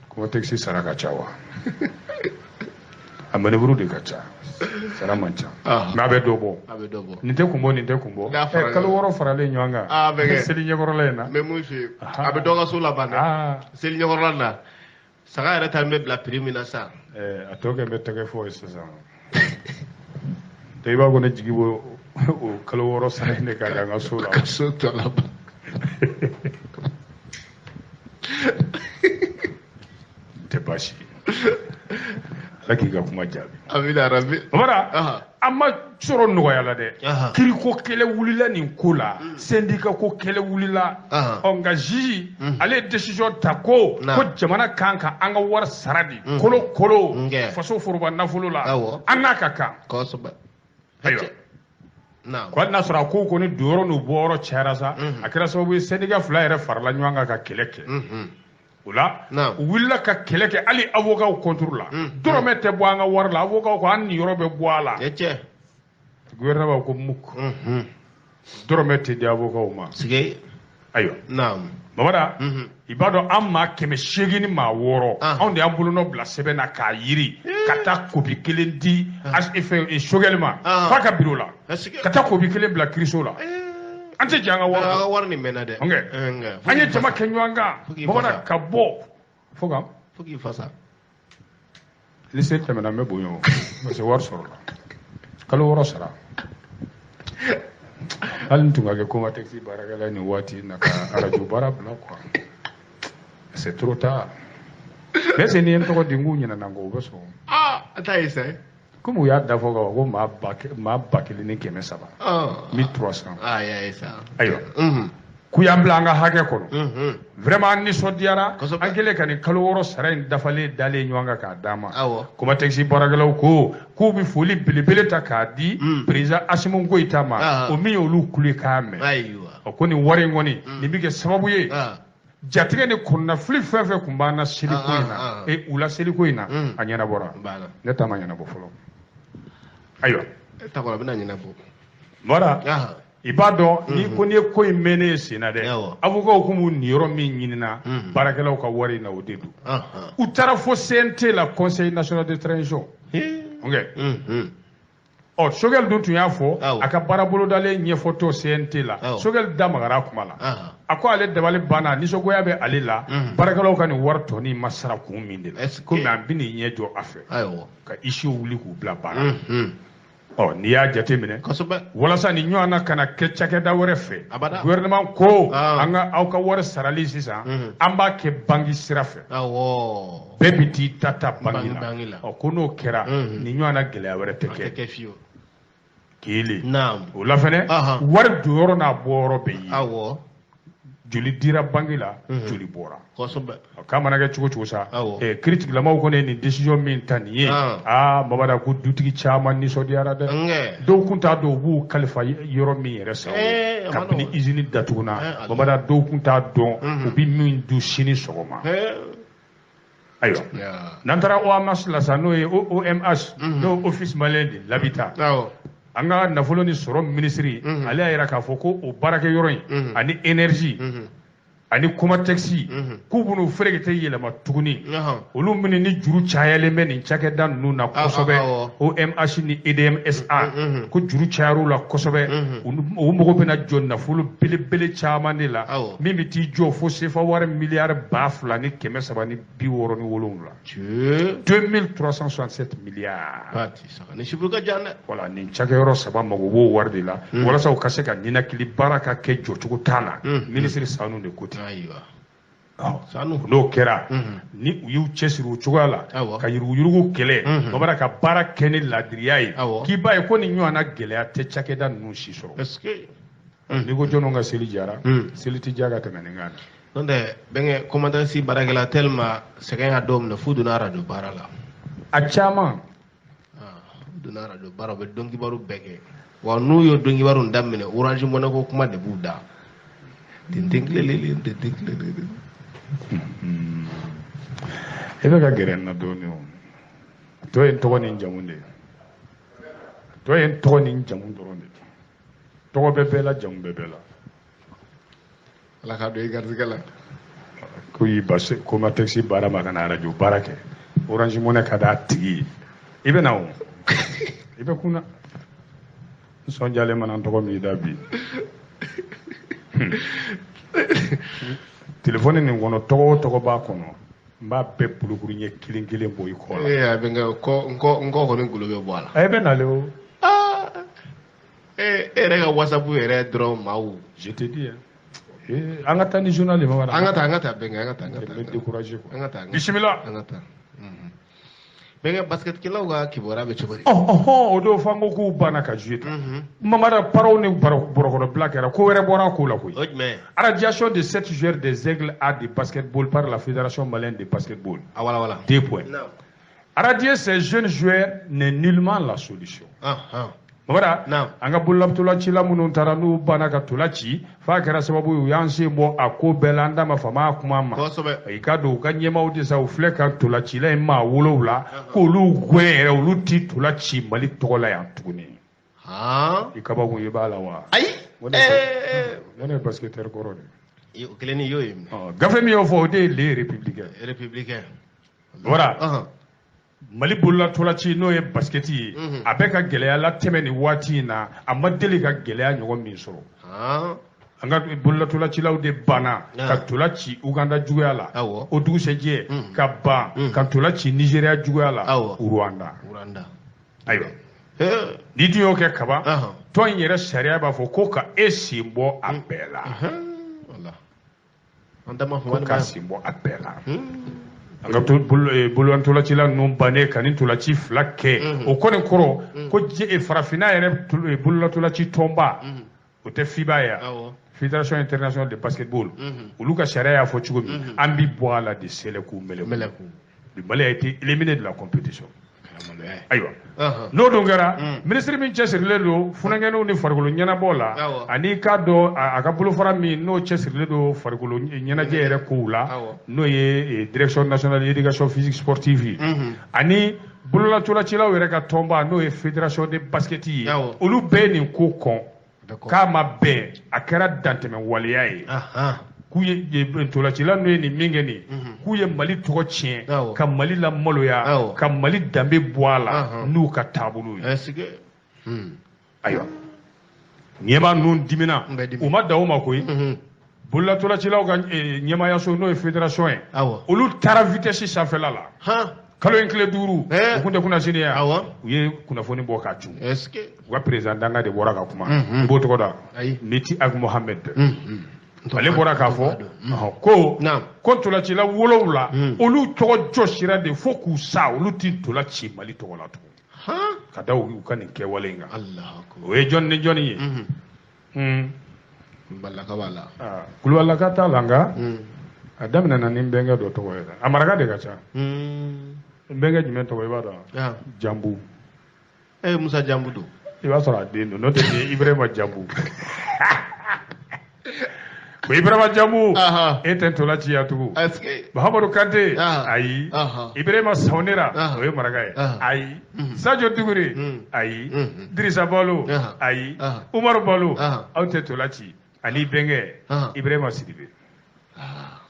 B: Comatex sara ka ca wa? A manœuvre de ka ca. Sara man ca. Mais a bɛ dɔ bɔ.
A: A bɛ dɔ bɔ.
B: Nin tɛ kun bɔ, nin tɛ kun bɔ. Kalo 6 faralen ɲɔgɔn kan.
A: Ah, bɛ kɛ.
B: Seli ɲɛkɔrɔla in na.
A: N bɛ mun f'i ye. A bɛ dɔ ka so laban dɛ. Seli ɲɛkɔrɔla in na. Saga yɛrɛ ta bɛ bila prix min na sisan.
B: A tɔ kɛ n bɛ tɛgɛ fɔ ye sisan. I b'a ko ne jigi b'o o kalo 6 sara in de kan k'an ka so la.
A: Ka so tɔ laban.
B: Tɛ baasi ye. Ala k'i ka kuma jaabi.
A: Amina rabi.
B: Bamara, an ma sɔrɔ nɔgɔya la dɛ. Kiriko kɛlɛ wulila nin ko la. Syndicat ko kɛlɛ wulila. Ɔ, nka juge ale ye décision ta ko jamana kan ka an ka wari sara de. Kolo kolo. Faso foroba nafolo la. An n'a ka kan.
A: Kosɛbɛ.
B: Ayiwa. Ko hali n'a sɔrɔ a kow kɔni donyɔrɔ n'u bɔyɔrɔ cayara sa, a kɛra sababu ye syndicat 2 yɛrɛ farala ɲɔgɔn kan ka kɛlɛ kɛ. O la, u wulila ka kɛlɛ kɛ hali avocat contre la. Dɔrɔmɛ tɛ bɔ an ka wari la, avocat ko an niyɔrɔ bɛ bɔ a la. Gouvernement ko muk. Dɔrɔmɛ tɛ di avocat ma.
A: Sigi.
B: Ayiwa. Mamada, i b'a dɔn an maa 806, anw de y'an bolonɔ bila sɛbɛn na k'a yiri ka taa kopi kelen di Choguel ma f'a ka bureau la, ka taa kopi kelen bila kiriso la. An tɛ jɛ an ka wari kɔ.
A: An ka wari nin mɛnna dɛ.
B: An ye jama kɛ ɲɔgɔn kan. Bamanan ka bɔ fo kan.
A: Fo k'i fasa.
B: Ni seli tɛmɛna n bɛ bonya o, parce que wari sɔrɔla. Kalo 6 sara. Hali n tun ka kɛ Comatex baarakɛla nin waati in na ka arajo baara bila quoi. C'est trop tard. Mais c'est n'i ye n tɔgɔ di n k'u ɲinɛna n kɔ, u bɛ sɔn.
A: Ah, a t'a ye sa.
B: Komi u y'a da fɔ ka ban ko maa 1300. 1300.
A: Ah, y'a ye sa.
B: Ayiwa. K'u y'an bila an ka hakɛ kɔnɔ. Vraiment an nisɔndiyara. An kɛlen ka nin kalo 6 sara in dafalen dalen ɲɔgɔn kan k'a d'an ma. Comatex baarakɛlaw ko k'u bɛ foli belebele ta k'a di président Assimi Goïta ma. O min y'olu kulekan mɛn.
A: Ayiwa.
B: Ko nin wari in kɔni nin bɛ kɛ sababu ye. Jatigɛ ni kɔnɔnafili fɛn fɛn tun b'an na seliko in na. U la seliko in na a ɲɛnabɔra. Ne ta ma ɲɛnabɔ fɔlɔ. Ayiwa.
A: E ta kɔrɔ a bɛna ɲɛnabɔ.
B: Voilà. I b'a dɔn ni ko n'i ye ko in mɛnnen ye sen na dɛ, avocat kun b'u niyɔrɔ min ɲinina baarakɛlaw ka wari in na, o de don. U taara fo CNT la, Conseil national de transition. Ɔ, Choguel dun tun y'a fɔ a ka baara bolodalen ɲɛfɔtɔ CNT la. Choguel da magara a kuma la. A ko ale dabali banna, nisɔngoya bɛ ale la, baarakɛlaw ka nin wari tɔnin ma sara kun min de la. Komi an bɛ nin ɲɛ jɔ a fɛ. Ka issue wuli k'u bila baara. Ɔ, n'i y'a jateminɛ walasa ni ɲɔgɔn na kana kɛ cakɛda wɛrɛ fɛ, gouvernement ko an ka aw ka wari sarali sisan, an b'a kɛ banki sira fɛ. Bɛɛ bɛ t'i ta ta banki la. Ɔ, ko n'o kɛra ni ɲɔgɔn na gɛlɛya wɛrɛ tɛ kɛ. Kelen. O la fɛnɛ, wari donyɔrɔ n'a bɔyɔrɔ bɛ ye. Joli dira banki la, joli bɔra. K'a mana kɛ cogo cogo sa, kiiritigilamaw kɔni ye nin décision min ta nin ye. Aa, Mamada, ko dutigi caman nisɔndiyara dɛ. Dɔw kun t'a dɔn u b'u kalifa yɔrɔ min yɛrɛ sa. Kabini usine datuguna, Mamada, dɔw kun t'a dɔn u bɛ min dun sini sɔgɔma. Ayiwa. N'an taara OMH la sa, n'o ye OMH, n'o ye Office malien de l'habitat. An ka nafolo ni sɔrɔ minisiri, ale y'a yira k'a fɔ ko o baarakɛyɔrɔ in ani énergie Ani Comatex, k'u bɛn'u ferekete yɛlɛma tuguni, olu minnu ni juru cayalen bɛ nin cakɛda ninnu na kosɛbɛ, OMH ni EDMSA, ko juru cayar'u la kosɛbɛ, u mago bɛna jɔ nafolo belebele caman de la min bɛ t'i jɔ fo sefa wari miliyari 2367, 2367 milliards.
A: Ni siburu ka jan dɛ.
B: Voilà, nin cakɛyɔrɔ saba mago b'o wari de la walasa u ka se ka ninakili baara ka kɛ jɔcogo t'a la. Minisiri Sanu de ko ten.
A: Ayiwa.
B: Sanu. N'o kɛra, ni u y'u cɛsiri o cogoya la ka yuruguyurugu kɛlɛ, Mamara ka baara kɛ ni laadiriya ye, k'i b'a ye ko nin ɲɔgɔnna gɛlɛya tɛ cakɛda ninnu si sɔrɔ.
A: Est-ce que
B: n'i ko jɔnw ka seli jara, seli tɛ diya ka tɛmɛ nin kan.
A: N'o tɛ bɛnkɛ, Comatex baarakɛla tellement sɛgɛn y'a dɔw minɛ f'u donna arajo baara la.
B: A caman.
A: U donna arajo baara, u bɛ donkibaru bɛɛ kɛ. Wa n'u y'o donkibaru daminɛ, Orange Money ko kuma de b'u da. Tenten tilelelen, tenten tilelelen.
B: E bɛ ka gɛrɛ n na dɔɔnin o. Tɔ ye n tɔgɔ ni n jamu de ye. Tɔ ye n tɔgɔ ni n jamu dɔrɔn de ye. Tɔgɔ bɛ bɛɛ la, jamu bɛ bɛɛ la.
A: Ala k'a don i garijɛgɛ la.
B: Ko y'i ba Comatex baara ma ka na arajo baara kɛ. Orange Money ka d'a tigi ye. I bɛ na o. I bɛ kunna. N sɔn jalen mana n tɔgɔ min da bi. Telefɔni nin kɔnɔ, tɔgɔ o tɔgɔ b'a kɔnɔ, n b'a bɛɛ bolokuru ɲɛ kelen kelen bɔ i kɔ la.
A: Ee, a bɛ n kɔ n kɔ kɔni golo bɛ bɔ a la.
B: A bɛ nalen o.
A: Aa, e yɛrɛ ka WhatsApp yɛrɛ dɔrɔn maaw.
B: Je te dis hein. An ka taa ni journal ye Mamadu.
A: An ka taa, an ka taa bɛnkɛ, an ka taa, an ka taa.
B: N bɛ décourager quoi.
A: An ka taa.
B: Bisimila.
A: An ka taa. Bɛnkɛ, basketkɛlaw ka kibaruya bɛ cogo di?
B: O don f'an ko k'u banna ka jouer tan. Mamadu, paraw ni bɔrɔkɔrɔbila kɛra, ko wɛrɛ bɔra a ko la koyi.
A: O jumɛn?
B: Radiation de 7 joueurs des Aigles A de basketball par la Fédération malienne de basketball.
A: Ah, voilà, voilà.
B: 2 points. Radier ces jeunes joueurs n'est nullement la solution. Mamadu, an ka bololatolacila minnu taara n'u banna ka tola ci, f'a kɛra sababu ye u y'an sen bɔ a ko bɛɛ la, an da ma fama kuma ma. I ka don u ka ɲɛmaaw de sa, u filɛ ka tolacila in maa 7 k'olu gɛn yɛrɛ, olu ti tola ci Mali tɔgɔ la yan tuguni. I kabako i b'a la wa?
A: Ayi.
B: Ne ye basketteur kɔrɔ de ye.
A: O kelen ni y'o ye minɛ.
B: Gafe min y'o fɔ, o de ye Le Républicain.
A: Républicain.
B: Voilà. Mali bololatolaci n'o ye basketi ye, a bɛ ka gɛlɛya latɛmɛ nin waati in na, a ma deli ka gɛlɛya ɲɔgɔn min sɔrɔ. An ka bololatolacilaw de banna ka tola ci Uganda juguya la, o dugusɛjɛ ka ban ka tola ci Nigéria juguya la, Rwanda. Ayiwa, n'i dun y'o kɛ kaban, tɔn in yɛrɛ sariya b'a fɔ ko ka e sen bɔ a bɛɛ la. Ko ka sen bɔ a bɛɛ la. An ka bololatolacila ninnu bannen ka nin tolaci 2 kɛ, o kɔni kɔrɔ ko farafinna yɛrɛ bololatolaci tɔnba, o tɛ FIBA ye, Fédération internationale de basketball, olu ka sariya y'a fɔ cogo min, an bi bɔ a la de sɛlɛku mɛlɛku. Le Mali a été éliminé de la compétition. Ayiwa, n'o dun kɛra, minisiri min cɛsirilen don funankɛninw ni farikolo ɲɛnabɔ la, ani k'a dɔn a ka bolofara min n'o cɛsirilen don farikolo ɲɛnajɛ yɛrɛ kow la, n'o ye direction nationale d'éducation physique sportive ye, ani bololatolacilaw yɛrɛ ka tɔnba n'o ye fédération de basket ye, olu bɛɛ ye nin ko kɔn k'a ma bɛn, a kɛra dantɛmɛ waleya ye. K'u ye ntolacila n'u ye nin min kɛ nin, k'u ye Mali tɔgɔ tiɲɛ, ka Mali lamaloya, ka Mali danbe bɔ a la n'u ka taabolo ye. Ayiwa, ɲɛmaa ninnu dimina, u ma dan o ma koyi. Bololatolacilaw ka ɲɛmaayaso n'o ye fédération ye, olu taara vitesse sanfɛla la. Kalo in tile 5, o kun tɛ kunnasini ye, u ye kunnafoni bɔ k'a cun. U ka président danga de bɔra ka kuma, i b'o tɔgɔ da, Meti Ag Mohamed. Ale bɔra k'a fɔ ko ntolacila 7 olu tɔgɔ jɔsira de fo k'u sa, olu ti ntola ci Mali tɔgɔ la tugun, ka da u ka nin kɛwale in kan. O ye jɔni ni jɔni ye?
A: Kulubalilaka b'a la.
B: Kulubalilaka t'a la, nka a daminɛna ni n bɛnkɛ dɔ tɔgɔ ye dɛ. A maraka de ka ca. N bɛnkɛ jumɛn tɔgɔ i b'a dɔn? Jambu.
A: Musa Jambu don.
B: I b'a sɔrɔ a den don, n'o tɛ nin ye Ibrahima Jambu. Ko Ibrahima Jambu, e tɛ ntola ci yan tugun. Mahamadu Kante, ayi. Ibrahima Sawnera, o ye maraka ye, ayi. Sadio Dugure, ayi. Dirisa Balo, ayi. Umaru Balo, aw tɛ ntola ci. Ani bɛnkɛ Ibrahima Sidibe.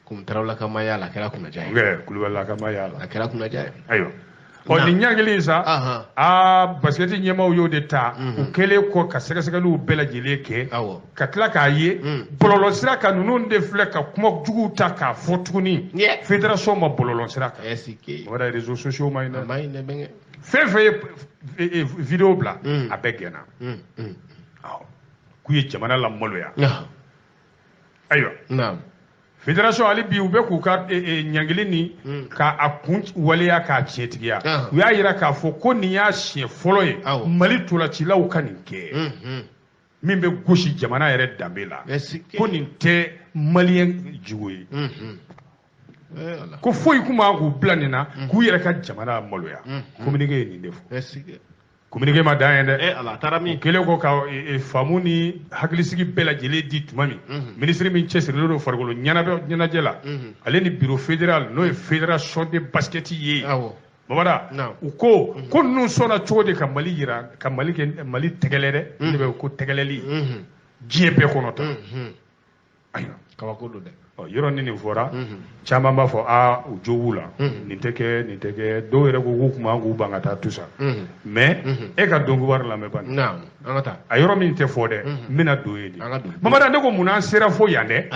A: Komi Tarawelelaka ma y'a la, a kɛra kunnaja
B: ye. Kulubalilaka ma y'a la.
A: A kɛra kunnaja ye.
B: Ayiwa. Ɔ, nin ɲangili sa, aa, basket ɲɛmaaw y'o de ta. U kɛlen kɔ ka sɛgɛsɛgɛliw bɛɛ lajɛlen kɛ, ka tila k'a ye bɔlɔlɔsira kan, ninnu de filɛ ka kuma juguw ta k'a fɔ tuguni fédération ma bɔlɔlɔsira kan. O yɛrɛ, réseaux sociaux ma ɲi dɛ. Fɛn fɛn ye vidéo bila, a bɛɛ gɛnna k'u ye jamana lamaloya. Ayiwa, fédération, hali bi u bɛ k'u ka ɲangili ni k'a kun waleya k'a tiɲɛtigiya. U y'a yira k'a fɔ ko nin y'a siɲɛ fɔlɔ ye Mali ntolacilaw ka nin kɛ min bɛ gosi jamana yɛrɛ danbe la, ko nin tɛ maliyɛn jogo ye, ko foyi kun b'an k'u bila nin na k'u yɛrɛ ka jamana maloya. Communiqué ye nin de fɔ. Communiqué ma dan ye dɛ.
A: Ala taara min.
B: Kɛlen kɔ ka faamu ni hakilisigi bɛɛ lajɛlen di tuma min, minisiri min cɛsirilen don farikolo ɲɛnajɛ la, ale ni bureau fédéral, n'o ye fédération de basket ye, Mamada, u ko ko ninnu sɔnna cogo di ka Mali yira, ka Mali kɛ Mali tɛgɛlɛ dɛ, ne bɛ ko tɛgɛlɛli diɲɛ bɛɛ kɔnɔ tan? Ayiwa.
A: Kabako don dɛ.
B: Ɔ, yɔrɔ ni nin fɔra, caman b'a fɔ aa, u jo b'u la, nin tɛ kɛ, nin tɛ kɛ. Dɔw yɛrɛ ko k'u kun man k'u ban ka taa tout ça. Mais e ka don kibaru lamɛn bani.
A: Naam, an ka taa.
B: A yɔrɔ min tɛ fɔ dɛ, n bɛna don yen de.
A: An ka don.
B: Mamada, ne ko munna an sera fo yan dɛ,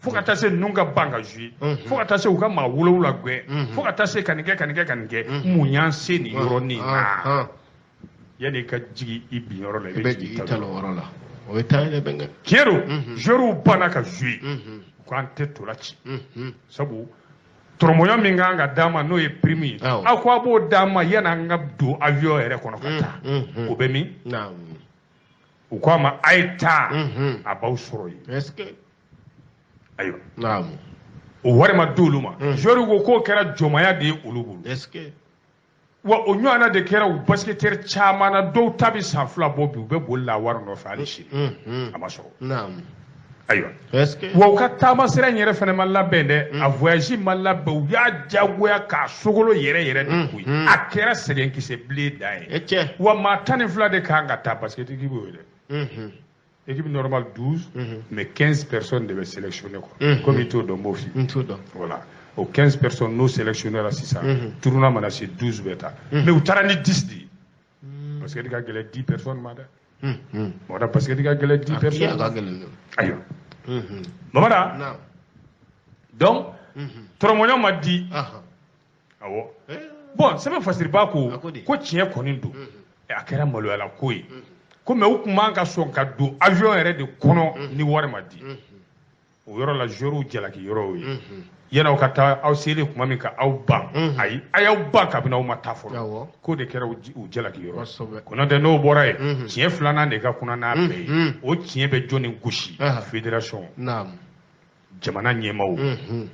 B: fo ka taa se ninnu ka ban ka jouer, fo ka taa se u ka maa 7 gɛn, fo ka taa se ka nin kɛ, ka nin kɛ, ka nin kɛ? Mun y'an se nin yɔrɔnin na? Yanni i ka jigin i bin yɔrɔ la, i bɛ jigin
A: i talon yɔrɔ la. O ye taa yɛrɛ bɛnkɛ.
B: Tiɲɛ don, joueurs banna ka jouer, u ko an tɛ tola ci, sabu tɔrɔmɔɲɔ min kan ka d'an ma, n'o ye prime ye, aw ko a b'o d'an ma yanni an ka don avion yɛrɛ kɔnɔ ka taa, o bɛ min? U ko a ma, a ye taa, a b'aw sɔrɔ yen. Ayiwa, o wari ma d'olu ma. Joueurs ko k'o kɛra jɔnmaya de ye olu bolo. Wa o ɲɔgɔnna de kɛra u basketteur caman na. Dɔw ta bɛ san 2 bɔ bi, u bɛ boli la wari nɔfɛ, hali sini a ma sɔrɔ. Ayiwa, wa u ka taama sira in yɛrɛ fana ma labɛn dɛ, a voyage ma labɛn, u y'a diyagoya k'a sogolo yɛrɛ yɛrɛ de koyi. A kɛra sɛgɛnkisɛ bilen dan ye. Wa maa 12 de kan ka taa basket équipe ye dɛ. Équipe normale 12, mais 15 personnes devaient sélectionner quoi. Comme i t'o dɔn, n b'o f'i ye. Voilà. O 15 personnes n'o sélectionné la sisan, tournoi mana se, 12 bɛ taa. Mais u taara ni 10 de ye. Parce que ka gɛlɛn 10 personnes ma dɛ. Mamada, parce que ka gɛlɛn 10 personnes. Ayiwa. Mamada, donc tɔrɔmɔɲɔ ma di. Awɔ. Bon, sɛbɛn fasiriba ko ko tiɲɛ kɔni don. A kɛra maloyala ko ye. Ko mais u tun man ka sɔn ka don avion yɛrɛ de kɔnɔ ni wari ma di. O yɔrɔ la, joueurs jalaki yɔrɔ ye. Yan'aw ka taa, aw selen tuma min ka aw ban, ayi, a y'aw ban kabini aw ma taa fɔlɔ. K'o de kɛra u jalaki yɔrɔ. Ko n'o tɛ, n'o bɔra yen, tiɲɛ filanan de ka kunna n'a bɛɛ ye. O tiɲɛ bɛ jɔnni gosi? Fédération, jamana ɲɛmaaw,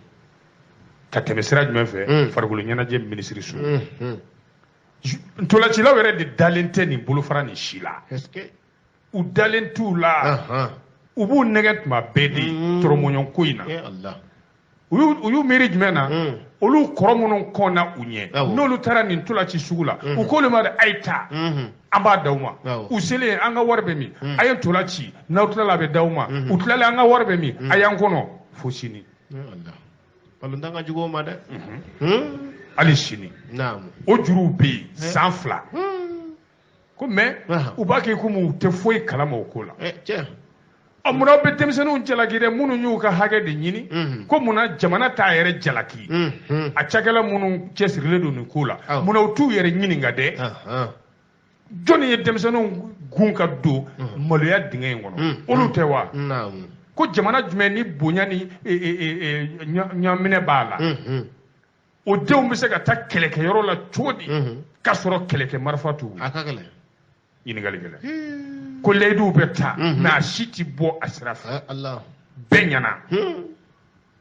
B: ka tɛmɛ sira jumɛn fɛ? Farikolo ɲɛnajɛ minisiriso. Ntolacilaw yɛrɛ de dalen tɛ nin bolofara nin si la. U dalen t'u la. U b'u nɛgɛ tuma bɛɛ de tɔrɔmɔɲɔn ko in na. U y'u miiri jumɛn na? Olu kɔrɔ minnu kɔnna u ɲɛ, n'olu taara nin ntola ci sugu la, u k'olu ma dɛ, a ye taa, an b'a d'aw ma. U selen, an ka wari bɛ min? A ye ntola ci, n'aw tilala, a bɛ d'aw ma. U tilalen, an ka wari bɛ min? A y'an kɔnɔ fo sini.
A: Balontan ka jugu o ma dɛ.
B: Hali sini o juruw bɛ yen san 2 ko, mais u b'a kɛ komi u tɛ foyi kalama o ko la. Ɔ, munna aw bɛ denmisɛnninw jalaki dɛ, minnu y'u ka hakɛ de ɲini? Ko munna jamana t'a yɛrɛ jalaki? A cakɛla minnu cɛsirilen don nin ko la, munna u t'u yɛrɛ ɲininka dɛ? Jɔnni ye denmisɛnninw gun ka don maloya dingɛ in kɔnɔ? Olu tɛ wa? Ko jamana jumɛn ni bonya ni ɲaminɛ b'a la, o denw bɛ se ka taa kɛlɛkɛyɔrɔ la cogo di k'a sɔrɔ kɛlɛkɛ marifa t'u bolo? Ɲininkali gɛlɛn. Ko layiduw bɛ ta, mais a si ti bɔ a sira fɛ. Bɛɛ ɲɛna,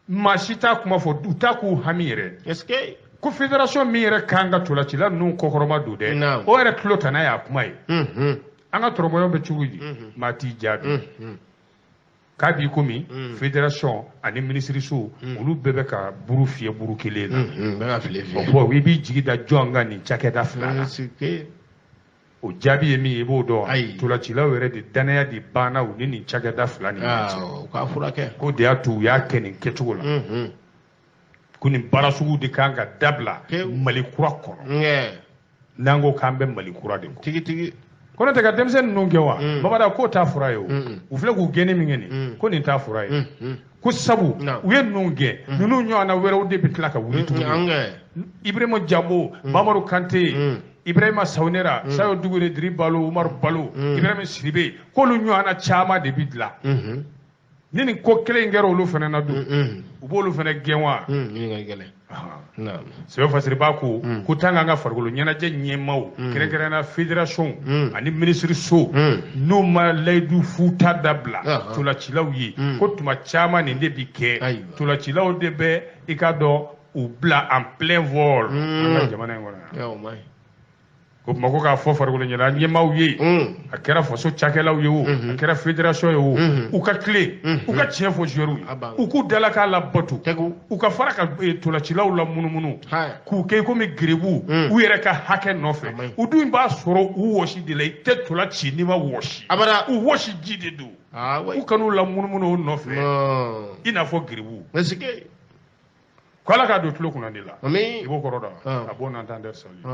B: maa si t'a kuma fɔ, u t'a k'u hami yɛrɛ. Ko fédération min yɛrɛ kan ka ntolacila ninnu kɔkɔrɔma don dɛ, o yɛrɛ tulo ta n'a y'a kuma ye. An ka tɔrɔmɔɲɔ bɛ cogo di? Maa t'i jaabi. K'a b'i komi fédération ani minisiriso, olu bɛɛ bɛ ka buru fiyɛ buru kelen na. Bon, i b'i jigi da jɔn kan nin cakɛda fila la? O jaabi ye min ye, i b'o dɔn wa? Ntolacilaw yɛrɛ de danaya de banna u ni nin cakɛda fila ni ɲɔgɔn cɛ.
A: U k'a furakɛ.
B: Ko de y'a to u y'a kɛ nin kɛcogo la. Ko nin baara sugu de kan ka dabila Mali kura kɔnɔ. N'an ko k'an bɛ Mali kura de kɔ.
A: Tigi tigi.
B: Ko ne tɛ ka denmisɛnnin ninnu gɛn wa? Mamada, k'o t'a fura ye o. U filɛ k'u gɛnni min kɛ nin, ko nin t'a fura ye. Ko sabu u ye ninnu gɛn, ninnu ɲɔgɔnna wɛrɛw de bɛ tila ka wuli tuguni. Ibrahima Jambo, Mamadu Kante, Ibrahima Sawnera, Sayo Dugure, Diri Balo, Umaru Balo, Ibrahima Sidibe, k'olu ɲɔgɔnna caman de bɛ dilan. Ni nin ko kelen in kɛra olu fana na dun, u b'olu fana gɛn wa?
A: Ɲininkali gɛlɛn.
B: Sɛbɛn fasiriba ko ko tant qu'an ka farikolo ɲɛnajɛ ɲɛmaaw, kɛrɛnkɛrɛnnenya fédération ani minisiri so, n'u ma layidu futa dabila ntolacilaw ye, ko tuma caman nin de bi kɛ, ntolacilaw de bɛ i ka dɔn u bila en plein vol an ka jamana in kɔnɔ yan. O tuma ko k'a fɔ farikolo ɲɛnajɛ ɲɛmaaw ye, a kɛra faso cakɛlaw ye o, a kɛra fédération ye o, u ka tilen, u ka tiɲɛ fɔ joueurs ye, u k'u dala k'a labato, u ka fara ka ntolacilaw la munumunu k'u kɛ komi geribu u yɛrɛ ka hakɛ nɔfɛ. U dun b'a sɔrɔ u wɔsi de la, i tɛ ntola ci n'i ma wɔsi, u wɔsi ji de don, u kan'u la munumunu o nɔfɛ i n'a fɔ geribu. Ko Ala k'a don tulo kunna de la. I b'o kɔrɔ dɔn? À bon entendeur, salut.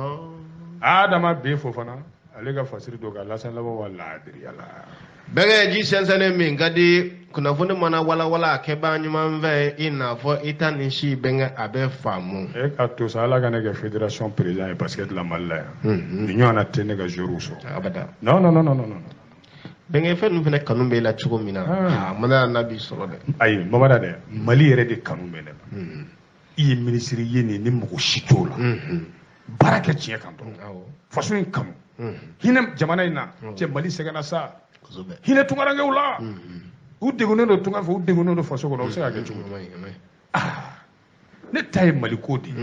B: Adama B Fofana, ale ka fasiri don ka lasan laban wa laadiriya la.
A: Bɛnkɛ, ji sɛnsɛnnen min ka di, kunnafoni mana walawala a kɛbaa ɲuman fɛ, i n'a fɔ i ta ni si bɛnkɛ, a bɛ faamu.
B: E ka to sa, Ala ka ne kɛ fédération président ye basket la Mali la yan. Nin ɲɔgɔnna tɛ ne ka joueurs sɔrɔ.
A: Abada.
B: Non, non, non, non, non.
A: Bɛnkɛ, fɛn ninnu fana kanu bɛ i la cogo min na, a mana n'a b'i sɔrɔ dɛ.
B: Ayi, Mamada dɛ, Mali yɛrɛ de kanu bɛ ne la. I ye minisiri ye nin ni mɔgɔ si t'o la. Baara kɛ tiɲɛ kan dɔrɔn. Faso in kanu. Hinɛ jamana in na, cɛ Mali sɛgɛnna sa. Hinɛ tunkarankew la. U degunnen don tunga fɛ, u degunnen don faso kɔnɔ, o bɛ se ka kɛ cogo di? Ne ta ye Mali ko de ye.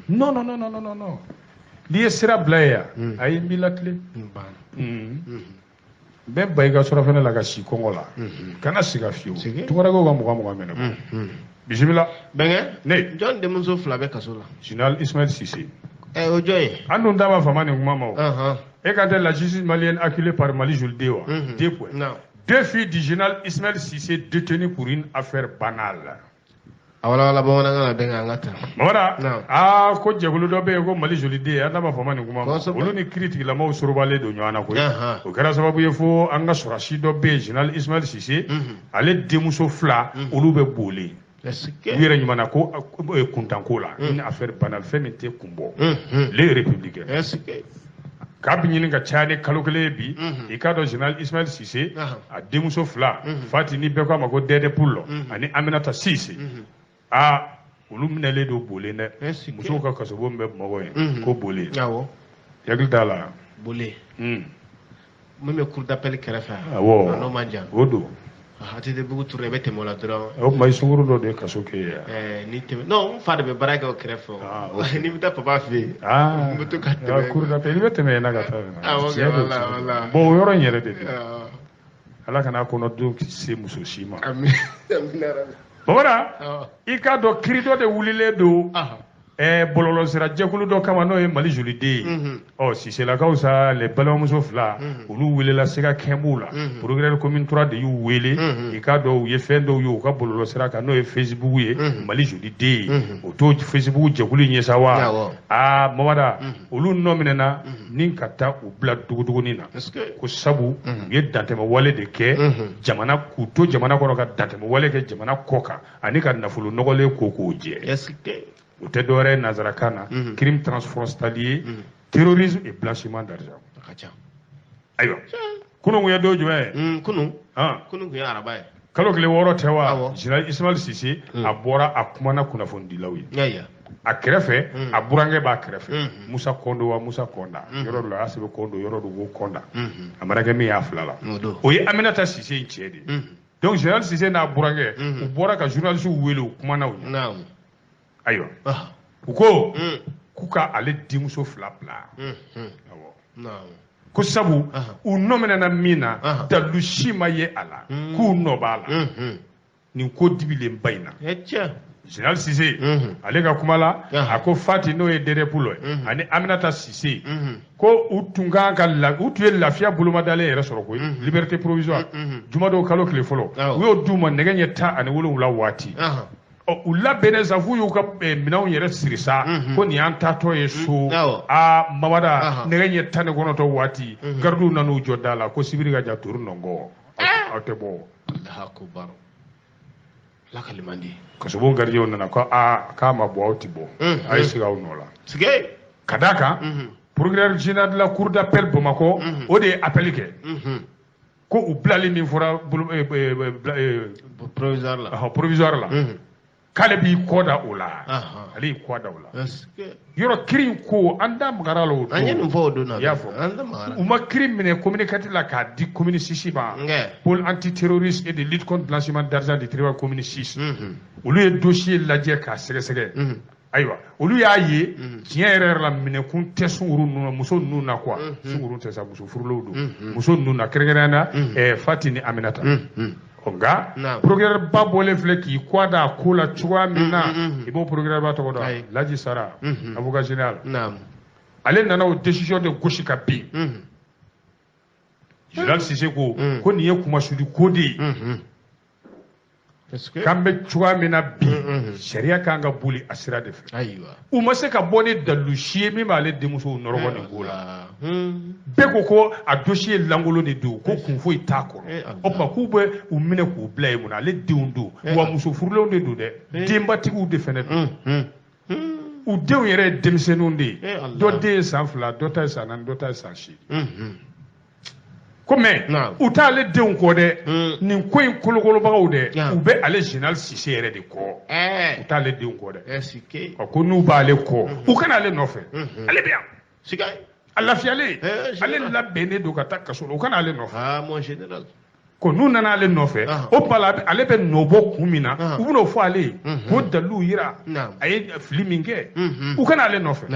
B: Non, non, non, non, non, non. N'i ye sira bila yen yan, ayi, n b'i latilen. N bɛ ba i ka surafɛnɛ la ka si kɔngɔ la. Kana siga fiyewu. Tunkarankew ka 20 20 minɛ. Bisimila.
A: Bɛnkɛ.
B: Ne.
A: Jɔn denmuso fila bɛ kaso la?
B: Général Ismaël Cissé.
A: O jɔn ye?
B: An dun ta b'a fama nin kuma ma o. E ka tɛ la justice malienne acculée par Mali Joliden wa? Deux points. Deux filles du général Ismaël Cissé détenues pour une affaire banale.
A: A wala wala bamanankan na, bɛnkɛ, an ka taa.
B: Mamada, aa, ko jɛkulu dɔ bɛ yen ko Mali Joliden, an n'a ma fama nin kuma ma. Olu ni kiiritigilamaw sorobalen don ɲɔgɔn na koyi. O kɛra sababu ye fo an ka sɔrɔdasi dɔ bɛ yen, général Ismaël Cissé, ale denmuso fila, olu bɛ boli. U yɛrɛ ɲuman na ko kuntanko la, une affaire banale, fɛn min tɛ kun bɔ. Les républicains. K'a bɛ ɲini ka caya ni kalo kelen ye bi, i k'a dɔn général Ismaël Cissé, a denmuso fila, Fati ni bɛɛ ko a ma ko Dɛdɛ Pullo, ani Aminata Cissé. Aa, olu minɛlen don Bolen dɛ. Musow ka kasobon bɛ Bamakɔ yen, ko Bolen. Hakili t'a la.
A: Bolen. Min bɛ cour d'appel kɛrɛfɛ.
B: Awɔ.
A: N'o man jan.
B: O don.
A: ATT-bugu ture, i bɛ tɛmɛ o la dɔrɔn.
B: O tuma i sunkuru dɔ de ye kaso kɛ yen.
A: Ni tɛmɛ, non, n fa de bɛ baara kɛ o kɛrɛfɛ. Ni bɛ taa papa fɛ yen. N bɛ to ka tɛmɛ.
B: Cour d'appel, i bɛ tɛmɛ yen na ka taa yen.
A: Awɔ, wala wala.
B: Bon, o yɔrɔ in yɛrɛ de don. Ala kana kɔnɔdenw se muso si ma.
A: Ami, amina.
B: Bamanan, i k'a dɔn kiiri dɔ de wulilen don bɔlɔlɔsira jɛkulu dɔ kama, n'o ye Mali Joliden ye. Ɔ, Siselakaw sa, les balimamuso fila, olu welela Sega Kɛnbuw la. Procureur commune 3 de y'u wele. I k'a dɔn u ye fɛn dɔw ye u ka bɔlɔlɔsira kan, n'o ye Facebook ye, Mali Joliden ye. O t'o Facebook jɛkulu in ye sa wa? Aa, Mamada, olu nɔ minɛna ni ka taa u bila dogodogonin na. Ko sabu u ye dantɛmɛ wale de kɛ jamana, k'u to jamana kɔnɔ ka dantɛmɛ wale kɛ jamana kɔ kan, ani ka nafolo nɔgɔlen ko k'o jɛ. O tɛ dɔwɛrɛ ye nanzarakan na, crime transfrontalier, terrorisme et blanchiment d'argent. Ayiwa, kunun kun ye don jumɛn
A: ye? Kunun. Kunun kun ye araba ye.
B: Kalo tile 6 tɛ wa? Général Ismaël Cissé, a bɔra, a kumana kunnafonidilaw ye. A kɛrɛfɛ, a burankɛ b'a kɛrɛfɛ, Musa Kondo wa Musa Konda. Yɔrɔ dɔ la a y'a sɛbɛn Kondo, yɔrɔ dɔ ko Konda. A mana kɛ min y'a fila la. O ye Aminata Cissé in cɛ de ye. Donc général Cissé n'a burankɛ, u bɔra ka journaliste wele, u kumana u ɲɛ. Ayiwa, u ko k'u ka ale denmuso fila bila. Awɔ. Ko sabu u nɔ minɛna min na, dalilu si ma ye a la k'u nɔ b'a la. Nin ko dibilenba in na. Général Cissé, ale ka kuma la, a ko Fati n'o ye Dede Pulo ye, ani Aminata Cissé, ko u tun kan ka u tun ye lafiya bolomadalen yɛrɛ sɔrɔ koyi, liberté provisoire, jumadon kalo tile fɔlɔ, u y'o d'u ma nɛgɛ ɲɛ 17 waati. Ɔ, u labɛnnen sa f'u y'u ka minɛnw yɛrɛ siri sa, ko nin y'an taatɔ ye so. Aa Mamada, nɛgɛ ɲɛ 19 waati, garidiw nan'u jɔ da la ko sibiri ka ja turu nɔngɔ, aw tɛ bɔ. Kasobon garidiɲɛw nana ko aa k'a ma bɔ, aw ti bɔ, a ye sigi aw nɔ la. Ka d'a kan, procureur général de la cour d'appel Bamakɔ, o de ye appel kɛ ko u bilali min fɔra provisoire la, k'ale b'i kɔ da o la, ale y'i kɔ da o la. Yɔrɔ kiri in ko an da magara la o don.
A: An ye nin fɔ o don na.
B: I y'a fɔ. U ma kiri minɛ commune 4 la k'a di commune 6 ma. Pôle antiterroriste et de lutte contre blanchiment d'argent du tribunal commune 6. Olu ye dossier lajɛ k'a sɛgɛsɛgɛ. Ayiwa, olu y'a ye tiɲɛ yɛrɛ yɛrɛ la minɛkun tɛ sunguru ninnu na, muso ninnu na quoi. Sunguru tɛ sa, muso furulenw don. Muso ninnu na kɛrɛnkɛrɛnnenya la, Fati ni Aminata. Nka procureur ba bɔlen filɛ k'i kɔ da a ko la cogoya min na, i b'o procureur ba tɔgɔ dɔn, Laji Sara, avocat général. Ale nana o décision de gosi ka bin. Général Cissé ko ko nin ye kumasuli ko de ye. K'an bɛ cogoya min na bi, sariya kan ka boli a sira de fɛ. U ma se ka bɔ ni dalilu si ye min b'ale denmusow nɔrɔgɔ nin ko la. Bɛɛ ko ko a dossier lankolon de don, ko kun foyi t'a kɔnɔ. O tuma k'u bɛ u minɛ k'u bila yen mun na? Ale denw don, wa muso furulenw de don dɛ, denbatigiw de fɛnɛ don. U denw yɛrɛ ye denmisɛnninw de ye. Dɔ den ye san 2, dɔ ta ye san 4, dɔ ta ye san 8. Ko mais u t'ale denw kɔ dɛ, nin ko in kolokolobagaw dɛ, u bɛ ale général Cissé yɛrɛ de kɔ, u t'ale denw kɔ dɛ. Ɔ, ko n'u b'ale kɔ, u kana ale nɔfɛ, ale bɛ yan. A lafiyalen, ale labɛnnen don ka taa kaso la, u kana ale nɔfɛ. Ko n'u nana ale nɔfɛ, o tuma la ale bɛ nɔ bɔ kun min na, u bɛn'o fɔ ale ye, k'o daliluw yira a ye fili min kɛ, u kana ale nɔfɛ.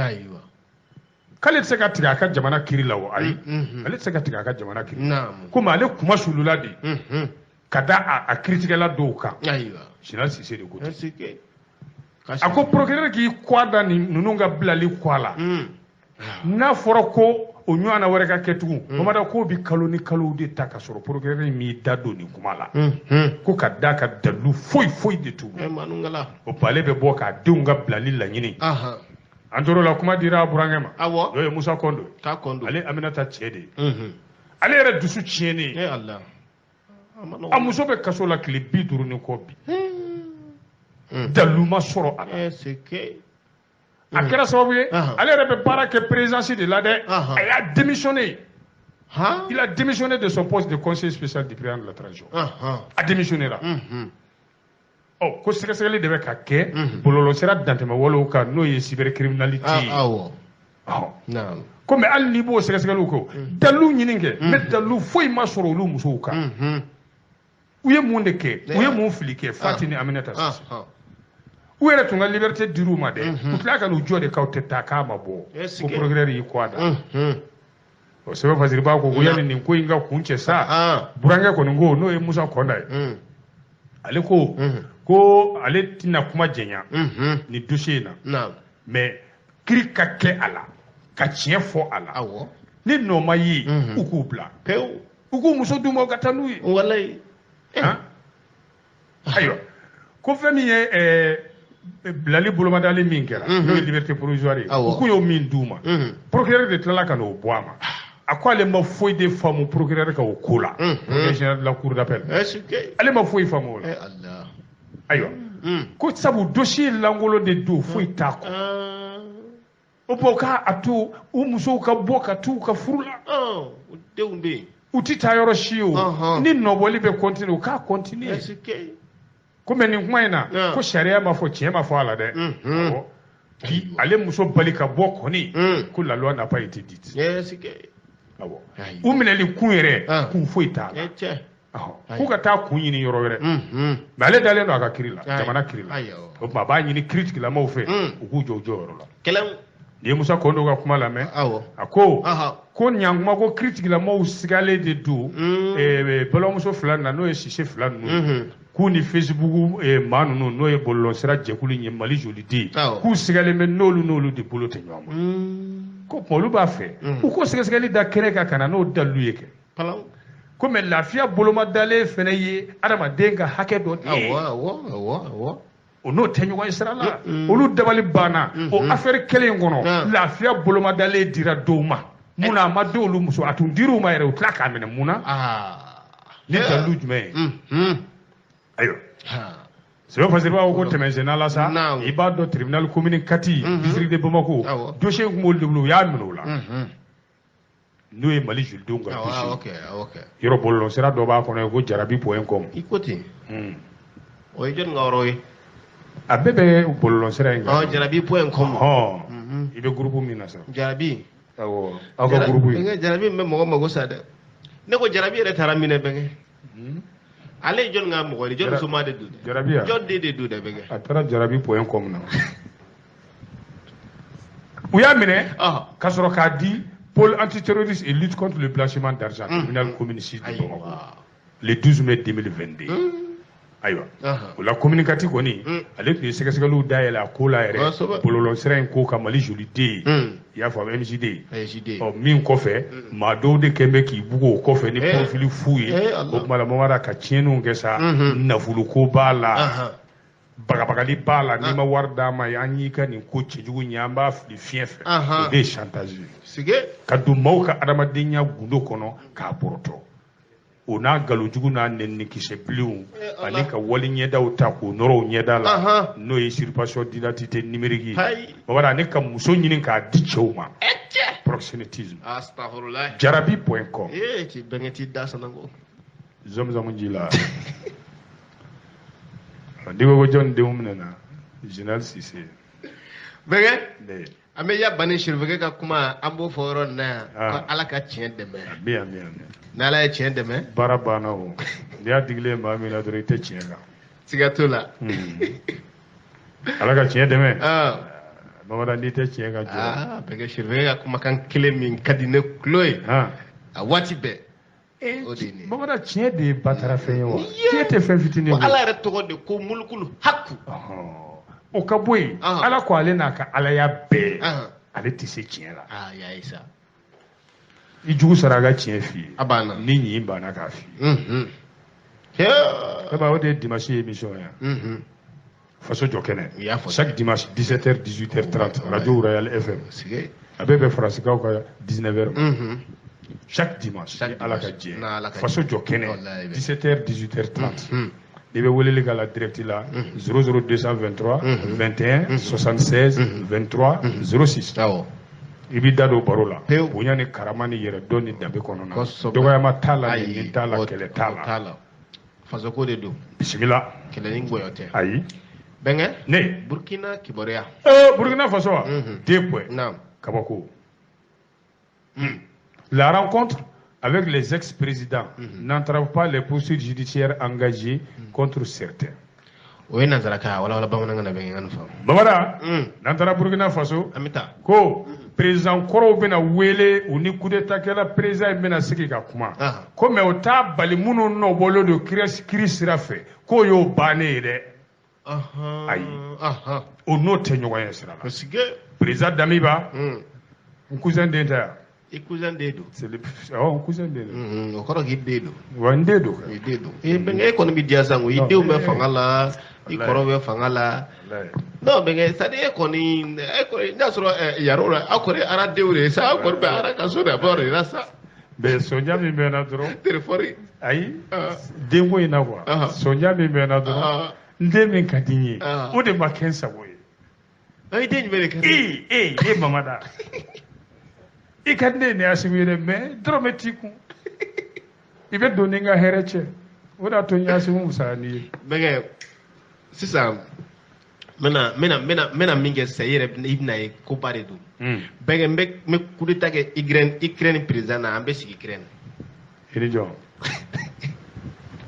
B: K'ale tɛ se ka tigɛ a ka jamana kiri la o, ayi, ale tɛ se ka tigɛ a ka jamana kiri. Komi ale kuma sulula de ka da a kiritigɛla dɔw kan. Général Cissé de ko ten. A ko procureur k'i kɔ da ninnu ka bilali kɔ a la. N'a fɔra ko o ɲɔgɔnna wɛrɛ ka kɛ tugun, Mamada k'o bi kalo ni kalow de ta ka sɔrɔ procureur m'i da don nin kuma la. Ko ka d'a ka dalilu foyi foyi de t'u bolo. O tuma ale bɛ bɔ k'a denw ka bilali laɲini. An tor'o la, kuma dira a burankɛ ma. N'o ye Musa Kɔndo. Ale Aminata cɛ de ye. Ale yɛrɛ dusu tiɲɛnen. A muso bɛ kaso la tile 50 ni kɔ bi. Dalilu ma sɔrɔ a la. A kɛra sababu ye, ale yɛrɛ bɛ baara kɛ présidence de la dɛ. A y'a démissionné. Il a démissionné de son poste de conseiller spécial du président de la transition. A démissionné la. Ɔ, ko sɛgɛsɛgɛli de bɛ ka kɛ bɔlɔlɔsira dantɛmɛwalew kan, n'o ye cybercriminalité ye. Komi hali n'i b'o sɛgɛsɛgɛliw kɛ, dalilu ɲini kɛ, mais dalilu foyi ma sɔrɔ olu musow kan. U ye mun de kɛ? U ye mun fili kɛ? Fati ni Aminata Cissé. U yɛrɛ tun ka liberté dir'u ma dɛ. U tila ka n'u jɔ de k'aw tɛ taa k'a ma bɔ. Ko procureur y'i kɔ a da. O sɛbɛn Fasiriba ko ko yanni nin ko in ka kun cɛ sa, burankɛ kɔni ko n'o ye Musa Kɔnda ye. Ale ko ko ale tɛna kuma jɛnya nin dossier in na, mais kiri ka kɛ a la, ka tiɲɛ fɔ a la. Ni nɔ ma ye, u k'u bila pewu, u k'u muso d'u ma u ka taa n'u ye. Ayiwa, ko fɛn min ye bilali bolomadali min kɛra, n'o ye liberté provisoire ye, u k'u y'o min d'u ma, procureur de tilala ka n'o bɔ a ma. A ko ale ma foyi de faamu procureur ka o ko la, procureur général de la cour d'appel, ale ma foyi faamu o la. Ayiwa, ko sabu dossier lankolon de don, foyi t'a kɔ. O bɔ k'a to u musow ka bɔ ka t'u ka furu la. U ti taa yɔrɔ si o. Ni nɔbɔli bɛ continuer, u k'a continuer. Komi nin kuma in na, ko sariya ma fɔ, tiɲɛ ma fɔ a la dɛ. K'i ale muso bali ka bɔ kɔni, ko la loi n'a pas été dite. Awɔ. U minɛli kun yɛrɛ, kun foyi t'a la. K'u ka taa kun ɲini yɔrɔ wɛrɛ. Mais ale dalen don a ka kiri la, jamana kiri la. O tuma a b'a ɲini kiritigilamaw fɛ, u k'u jɔ u jɔyɔrɔ la. N'i ye Musa Kondo ka kuma lamɛn, a ko ko ɲankuma ko kiiritigilamaw sigalen de don balimamuso fila na, n'o ye Sise fila ninnu, k'u ni Facebook maa ninnu, n'o ye bɔlɔlɔsira jɛkulu in ye Mali Joliden, k'u sigalen bɛ n'olu de bolo tɛ ɲɔgɔn ma. Ko tuma olu b'a fɛ u ko sɛgɛsɛgɛli da kɛnɛ kan ka na n'o dalilu ye kɛ. Ko mais lafiya bolomadalen fana ye adamaden ka hakɛ dɔ de ye. O n'o tɛ ɲɔgɔn ye sira la. Olu dabali banna o affaire kelen in kɔnɔ. Lafiya bolomadalen dira dɔw ma mun na, a ma di olu muso, a tun dir'u ma yɛrɛ, u tila k'a minɛ mun na ni dalilu jumɛn ye? Ayiwa, sɛbɛn fasiribaw ko tɛmɛsenna la sa, i b'a dɔn tribunal commune Kati, district de Bamako, dossier in tun b'olu de bolo, u y'a minɛ o la, n'o ye Mali jolidenw ka dossier. Yɔrɔ bɔlɔlɔsira dɔ b'a kɔnɔ ko jarabi.com.
A: I ko ten, o ye jɔnni ka yɔrɔ ye?
B: A bɛɛ bɛ bɔlɔlɔsira in kan.
A: Jarabi.com.
B: I bɛ groupe min na sa.
A: Jarabi.
B: Awɔ, aw ka groupe ye.
A: Jarabi bɛ mɔgɔ mago sa dɛ. Ne ko jarabi yɛrɛ taara minɛ bɛnkɛ. Ale ye jɔnni ka mɔgɔ ye? Jɔnni soma de don dɛ?
B: Jarabi ya.
A: Jɔn den de don dɛ bɛnkɛ?
B: A taara jarabi.com na. U y'a minɛ ka sɔrɔ k'a di pôle antiterroriste et lutte contre le blanchiment d'argent, tribunal commune 6 de Bamako, le 12 mai 2022. Ayiwa, o la commune Kati kɔni, ale tun ye sɛgɛsɛgɛliw dayɛlɛ a ko la yɛrɛ, bɔlɔlɔsira in ko ka Mali joliden, i y'a faamu, MJD. Ɔ min kɔfɛ, maa dɔw de kɛn bɛ k'i bugu o kɔfɛ ni profil fu ye. O tuma la Mamada ka tiɲɛniw kɛ sa, nafoloko b'a la, bagabagali b'a la, n'i ma wari d'a ma an y'i ka nin ko cɛjugu ɲɛ, an b'a fili fiɲɛ fɛ. O de ye chantage ye, ka don maaw ka adamadenya gundo kɔnɔ k'a bɔrɔtɔ. O n'a nkalonjugu n'a nɛninikisɛ bilenw ani ka wali ɲɛdaw ta k'o nɔrɔ o ɲɛda la, n'o ye usurpation d'identité numérique ye. Mamada, ani ka muso ɲini k'a di cɛw ma, proxénétisme. Jarabi.com. Zɔmzɔmu ji la. N'i ko ko jɔn denw minɛna, Général Sise.
A: Bɛnkɛ, an bɛ Yabani Sirifekɛ ka kuma, an b'o fɔ yɔrɔ nin na yan, ko Ala ka tiɲɛ dɛmɛ.
B: Ami ami ami.
A: N'Ala ye tiɲɛ dɛmɛ.
B: Baara banna o. N'i y'a digilen maa min na dɔrɔn, i tɛ tiɲɛ kan.
A: Siga t'o la.
B: Ala ka tiɲɛ dɛmɛ. Mamada, n'i tɛ tiɲɛ kan jɔ.
A: Bɛnkɛ, Sirifekɛ ka kumakan kelen min ka di ne tulo ye a waati bɛɛ. O de ye nin ye.
B: Mamada, tiɲɛ de ye batarafɛn ye wa? Tiɲɛ tɛ fɛn fitinin ye.
A: Ala yɛrɛ tɔgɔ de ko mulukulu haku.
B: O ka bɔ yen, Ala ko ale n'a ka alaya bɛɛ, ale tɛ se tiɲɛ la.
A: Y'a ye sa.
B: I jugu sara a ka tiɲɛ f'i ye.
A: A banna.
B: Ni ɲin banna k'a f'i ye. O de ye dimanche émission ye. Faso jɔ kɛnɛ. Chaque dimanche 17h 18h30, Radio Royal FM. A bɛɛ bɛ Faransikaw ka 19h. Chaque dimanche, Ala ka jɛ. Faso jɔ kɛnɛ 17h 18h30. N'i bɛ weleli k'a la direct la 00223 21 76 23 06. I b'i da don baro la, bonya ni karama ni yɛrɛdɔn ni danbe kɔnɔna na, dɔgɔyama t'a la, nɛni t'a la, kɛlɛ t'a la.
A: Fasoko de don.
B: Bisimila.
A: Kɛlɛ ni ngɔyɔ tɛ.
B: Ayi.
A: Bɛnkɛ.
B: Ne.
A: Burkina kibaruya.
B: Burkina Faso wa? 2 points.
A: Naam.
B: Kabako. La rencontre avec les ex-présidents n'entrave pas les poursuites judiciaires engagées contre certains.
A: O ye nanzarakan wala wala bamanankan na bɛnkɛ, n ka nin faamu.
B: Mamada, n'an taara Burkina Faso,
A: an bɛ taa.
B: Ko président kɔrɔw bɛna wele, u ni coup d'état kɛla président in bɛna sigi ka kuma. Ko mais o t'a bali minnu nɔ bɔlen don kiiri sira fɛ, k'o y'o bannen ye dɛ. Ayi. O n'o tɛ ɲɔgɔn ye sira la. Président Damiba, n cousin den tɛ yan.
A: I cousin den don.
B: Awɔ, n cousin den don.
A: O kɔrɔ k'i den don.
B: Wa n den don.
A: I den don. Bɛnkɛ, e kɔni bɛ diya sa, i denw bɛ fanga la, i kɔrɔ bɛ fanga la. Non bɛnkɛ, c'est à dire e kɔni, n'a sɔrɔ yɛrɛ la, aw kɔni ara denw de ye sa, aw kɔni bɛ ara ka so de, a b'aw de la sa.
B: Mais sonja min bɛ n na dɔrɔn.
A: Téléphone.
B: Ayi, denko in na quoi. Sonja min bɛ n na dɔrɔn, n den min ka di n ye, o de ma kɛ n sago ye.
A: I den jumɛn de ka di?
B: E Mamada. I ka di ne ye ni Asimi ye dɛ, mais dɔrɔmɛ t'i kun. I bɛ don ni n ka hɛrɛ cɛ. O de y'a to n ye Asimi fisaya n'i ye.
A: Bɛnkɛ, sisan n bɛna min kɛ sisan, i yɛrɛ i bɛna ye koba de don. Bɛnkɛ, n bɛ coup d'état kɛ Ukraine président na, an bɛ sigi Ukraine.
B: I ni jɔn.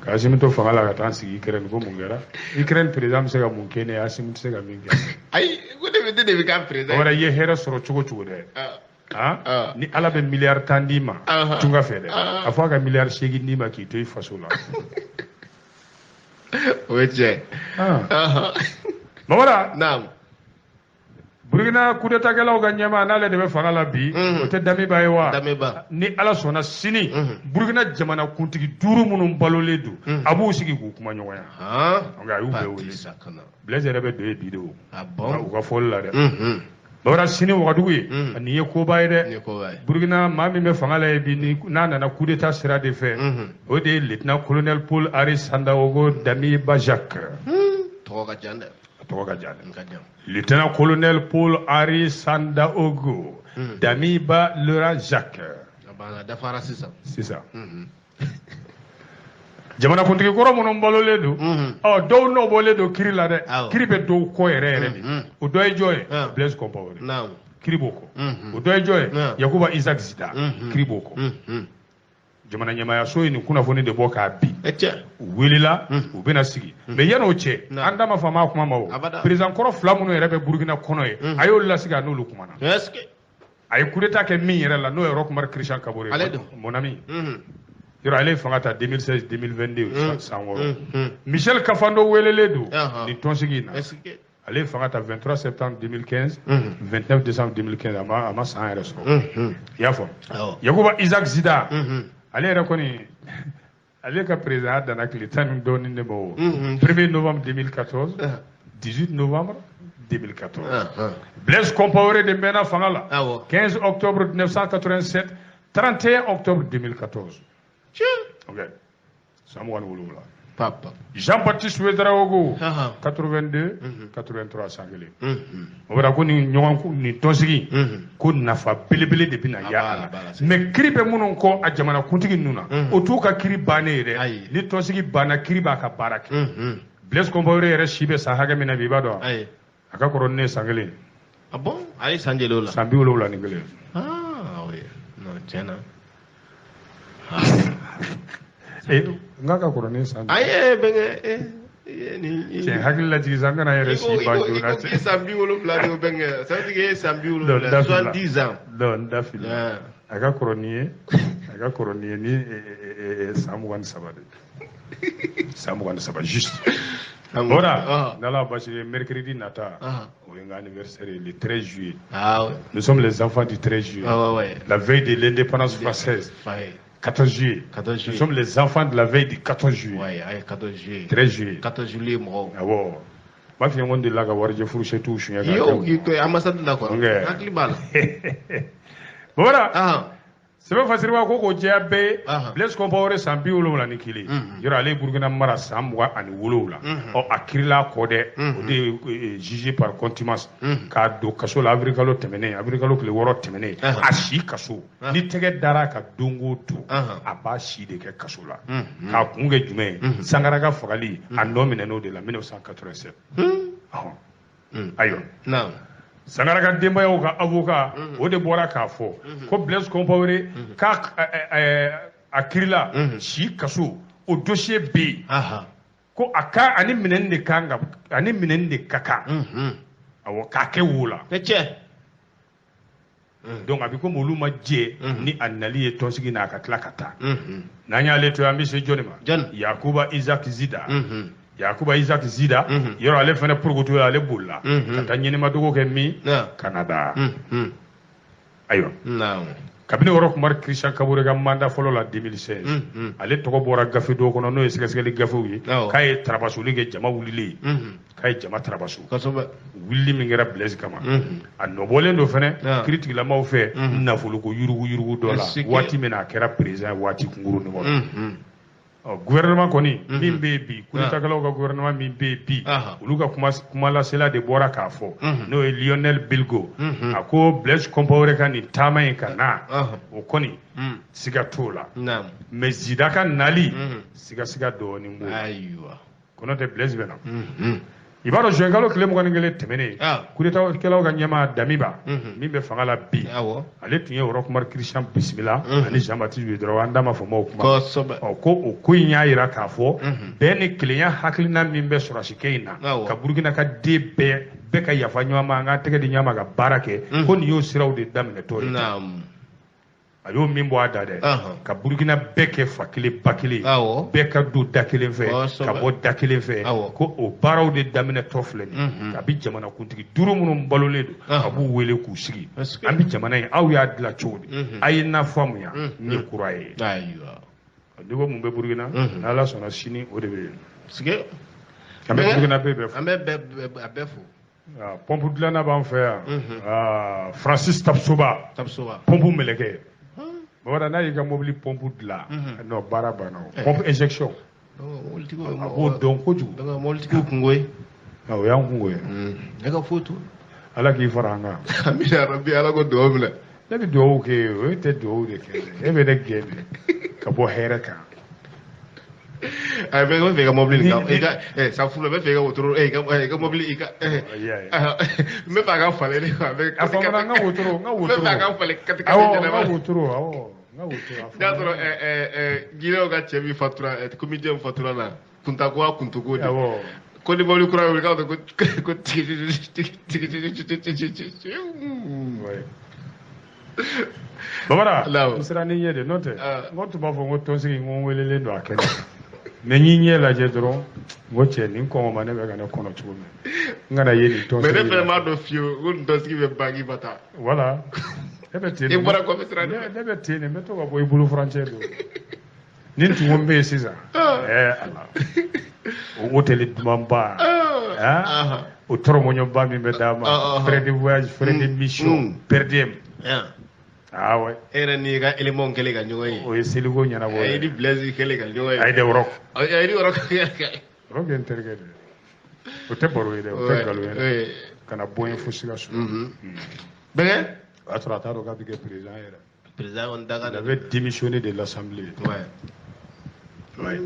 B: Ka Asimi to fanga la ka taa sigi Ukraine, ko mun kɛra? Ukraine président bɛ se ka mun kɛ ne ye, Asimi tɛ se ka min kɛ.
A: Ayi, ko ne CPT de bɛ k'a président.
B: O yɛrɛ i ye hɛrɛ sɔrɔ cogo cogo dɛ. Ni Ala bɛ miliyari 10 d'i ma tunga fɛ dɛ, a fɔ a ka miliyari 8 d'i ma k'i to i faso la.
A: O ye tiɲɛ.
B: Mamada.
A: Naam.
B: Burukina coup d'état kɛlaw ka ɲɛmaa, n'ale de bɛ fanga la bi, o tɛ Damiba ye wa?
A: Damiba.
B: Ni Ala sɔnna sini, Burukina jamana kuntigi duuru minnu balolen don, a b'u sigi k'u kuma ɲɔgɔnya. Donc a y'u bɛɛ wele. Blaise yɛrɛ bɛ don yen bi de o. U ka fɔli la dɛ. Bawara sini Wagadugu ye, nin ye koba ye dɛ. Burukina maa min bɛ fanga la yen bi, n'a nana coup d'état sira de fɛ, o de ye lieutenant colonel Paul Henri Sandaogo Damiba Jacques.
A: Tɔgɔ ka jan dɛ.
B: A tɔgɔ ka jan dɛ. Lieutenant colonel Paul Henri Sandaogo Damiba Laurent Jacques.
A: A banna, dafara sisan.
B: Sisan. Jamanakuntigi kɔrɔ minnu balolen don, ɔ dɔw nɔ bɔlen don kiri la dɛ, kiri bɛ dɔw kɔ yɛrɛ yɛrɛ de. O dɔ ye jɔn ye? Blaise Compaoré. Kiri b'o kɔ. O dɔ ye jɔn ye? Yakuba Isaac Zida. Kiri b'o kɔ. Jamana ɲɛmaayaso ye nin kunnafoni de bɔ k'a bin. U welela, u bɛna sigi. Mais yan'o cɛ, an da ma fama a kuma ma o. Président kɔrɔ fila minnu yɛrɛ bɛ Burukina kɔnɔ ye, a y'olu lasigi, a n'olu kumana. A ye coup d'état kɛ min yɛrɛ la, n'o ye Roch Marc Christian Kaboré. Mon ami. Yɔrɔ ale ye fanga ta 2016 2022, san 6. Michel Kafando welelen don nin tɔnsigi in na. Ale ye fanga ta 23 septembre 2015, 29 décembre 2015, a ma san yɛrɛ sɔrɔ. I y'a faamu? Yakuba Isaac Zida, ale yɛrɛ kɔni, ale ka président danna tile 10 ni dɔɔnin de ma o. 1er novembre 2014, 18 novembre 2014. Blaise Compaoré de mɛnna fanga la. 15 octobre 1987, 31 octobre 2014. Ok. San 27.
A: Papa.
B: Jean-Baptiste Ouedraogo, 82, 83, san kelen. O bɛra ko nin ɲɔgɔn nin tɔnsigi ko nafa belebele de bɛna y'a la. Mais kiri bɛ minnu kɔ a jamana kuntigi ninnu na, o t'u ka kiri bannen ye dɛ. Ni tɔnsigi banna, kiri b'a ka baara kɛ. Blaise Compaoré yɛrɛ si bɛ san hakɛ min na bi, i b'a dɔn? A ka kɔrɔ ni ne ye san kelen.
A: Ah bon? A ye san joli o la?
B: San 71.
A: Ah oui. Non, tiɲɛ na.
B: N k'a ka kɔrɔ ni san.
A: Ayi, bɛnkɛ,
B: Cɛ hakili lajigin sa, n kana yɛrɛ si ban joona.
A: I ko k'i san 70 de o bɛnkɛ, ça veut dire que e ye san 70, 70 ans.
B: Non, n da filila. A ka kɔrɔ ni ye, a ka kɔrɔ ni ye ni san 23 de. San 23 juste. Bora, n'Ala basi ye, mercredi nata, o ye n ka anniversaire ye, le 13 juillet.
A: Ah ouais.
B: Nous sommes les enfants du 13 juillet.
A: Ah ouais, ouais.
B: La veille de l'indépendance française. 14 juillet.
A: 14 juillet.
B: Nous sommes les enfants de la veille du 14 juillet.
A: Oui, 14 juillet.
B: 13 juillet.
A: 14 juillet, mɔgɔw.
B: Awɔ. N b'a f'i ye, n ko n delila ka warijɛ fourchette suɲɛ.
A: Yo, k'i to ambassade la quoi. Hakili b'a la.
B: Bora. Sɛbɛn fasiriba ko k'o jɛya bɛɛ ye, Blaise Compaoré san 71. Yɔrɔ ale ye Burukina mara san 27. Ɔ a kirila kɔ dɛ, o de ye jugé par contumace k'a don kaso la avril kalo tɛmɛnen, avril kalo tile 6 tɛmɛnen, a si kaso. Ni tɛgɛ dara a kan don o don, a b'a si de kɛ kaso la. K'a kun kɛ jumɛn ye? Sankara ka fagali, a nɔ minɛn'o de la 1987. Ayiwa. Sankara ka denbayaw ka avocat, o de bɔra k'a fɔ ko Blaise Compaoré k'a a kirila si kaso, o dossier bɛ yen, ko a ka ani minɛni de kan ka, ani minɛni de ka kan, awɔ, k'a kɛ wo la. Donc a bɛ komi olu ma jɛ ni a nali ye tɔnsigi n'a ka tila ka taa. N'an y'ale to yen, an bɛ se jɔnni ma? Yakuba Isaac Zida. Yakuba Isaac Zida, yɔrɔ ale fana porokoto ye, ale bolila ka taa ɲɛnɛmadogo kɛ min? Canada. Ayiwa. Kabini Roch Marc Christian Kaboré ka mandat fɔlɔ la 2016, ale tɔgɔ bɔra gafe dɔw kɔnɔ, n'o ye sɛgɛsɛgɛli gafew ye, k'a ye tarabasoli kɛ jama wulilen, k'a ye jama tarabaso. Wulili min kɛra Blaise kama, a nɔbɔlen don fɛnɛ kiritigilamaw fɛ nafoloko yurugu yurugu dɔ la, waati min na a kɛra président waati kunkurunin kɔnɔ. Gouvernement kɔni min bɛ yen bi, coup d'état kɛlaw ka gouvernement min bɛ yen bi, olu ka kumalasela de bɔra k'a fɔ, n'o ye Lionel Bilgo, a ko Blaise Compaoré ka nin taama in ka na, o kɔni siga t'o la, mais Zida ka nali siga dɔɔnin b'o la. Ko n'o tɛ Blaise bɛ na. I b'a dɔn, juin kalo tile 21 tɛmɛnen, coup d'état kɛlaw ka ɲɛmaa Damiba min bɛ fanga la bi, ale tun ye Roch Marc Christian bisimila ani Jean-Baptiste Ouedraogo, an da ma fɔ maaw kuma. Ɔ ko o ko in y'a jira k'a fɔ bɛn ni kelenya hakilina min bɛ sɔrɔsikɛ in na ka Burukina ka den bɛɛ Bɛɛ ka yafa ɲɔgɔn ma, an k'an tɛgɛ di ɲɔgɔn ma ka baara kɛ. Ko nin y'o siraw de daminɛtɔ ye. A y'o min bɔ a da dɛ, ka Burukina bɛɛ kɛ fa kelen ba kelen, bɛɛ ka don da kelen fɛ ka bɔ da kelen fɛ, ko o baaraw de daminɛtɔ filɛ nin ye. Kabi jamanakuntigi 5 minnu balolen don, a b'u wele k'u sigi. An bɛ jamana in, aw y'a dilan cogo di? A ye n'a faamuya, nin ye kura ye. N'i ko mun bɛ Burukina, n'Ala sɔnna sini o de bɛ yen. An bɛ Burukina bɛɛ fo.
A: An bɛ a bɛɛ fo.
B: Pɔnpu dilanna b'an fɛ yan, Francis Tapsoba, pɔnpu mɛlɛkɛ. Bamanan n'a y'i ka mobili pɔnpu dilan, non baara banna o. Pompe injection. A b'o dɔn kojugu.
A: Donc mobilitigiw kungo ye.
B: O y'an kungo ye.
A: Ne ka foyi t'o.
B: Ala k'i fara an kan.
A: Amina rabi, Ala ko dugawu minɛ.
B: Ne bɛ dugawu kɛ, o e tɛ dugawu de kɛ dɛ. E bɛ ne gɛn de ka bɔ hɛrɛ kan.
A: A bɛ fɛ i ka mobili nin i ka safuru bɛ fɛ i ka wotoro i ka mobili i ka n bɛ fɛ a ka falen de quoi.
B: A fɔ n ka wotoro, n ka wotoro.
A: N bɛ fɛ a ka falen kati kati
B: jɛnɛba. Awɔ, n ka wotoro, awɔ.
A: N'a sɔrɔ Guinéenw ka cɛ min fatura, comédien fatura la, kuntako a kuntogo de. Ko ni mobili kura wuli k'a ko ko tigi tigi tigi tigi tigi tigi.
B: Babara, n siran ni ɲɛ de, n'o tɛ n ko tun b'a fɔ n ko tɔnsigi n ko n welelen don a kɛnɛ. Mais n y'i ɲɛ lajɛ dɔrɔn, n ko cɛ nin kɔngɔ ma ne bɛ ka ne kɔnɔ cogo min. N kana ye nin tɔnsigi.
A: Mais ne fɛnɛ m'a dɔn fiyewu ko nin tɔnsigi bɛ ban k'i ma taa.
B: Voilà. Ne bɛ ten.
A: I bɔra kɔfɛ sira de.
B: Ne bɛ ten de, n bɛ to ka bɔ i bolo furancɛ don. Ni n tun ko n bɛ yen sisan. Ala. O hôtel dumanba. O tɔrɔmɔɲɔba min bɛ d'a ma. Frais de voyage, frais de mission, per diem. Ah ouais.
A: E yɛrɛ n'i ka élément kɛlen ka ɲɔgɔn ye.
B: O ye seliko ɲɛnabɔ ye.
A: A ye ni Blaise kɛlen ka ɲɔgɔn ye.
B: A ye de Rock.
A: A ye ni Rock.
B: Rock ye n terikɛ de ye. O tɛ baro ye dɛ, o tɛ nkalon ye dɛ. Ka na bɔ n ye fo Sikaso.
A: Bɛnkɛ.
B: O y'a sɔrɔ a t'a dɔn k'a bɛ kɛ président yɛrɛ.
A: Président kɔni da ka
B: Il avait démissionné de l'Assemblée.
A: Ouais.
B: Ouais.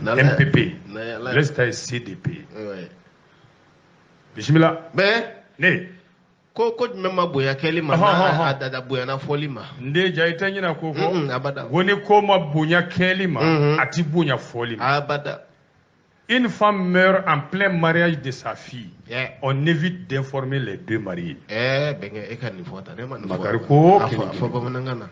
B: MPP. Blaise ta ye CDP.
A: Ouais.
B: Bisimila.
A: Bɛnkɛ.
B: Ne.
A: Ko ko jumɛn ma bonya kɛli ma n'a a bonyana fɔli ma.
B: N den ja i tɛ ɲinɛ ko kɔ.
A: Abada.
B: Ko ni ko ma bonya kɛli ma, a ti bonya fɔli ma.
A: Abada.
B: Une femme meurt en plein mariage de sa fille. On évite d'informer les deux mariés.
A: Bɛnkɛ e ka nin fɔ tan, ne ma nin fɔ.
B: Makari ko
A: a fɔ bamanankan na.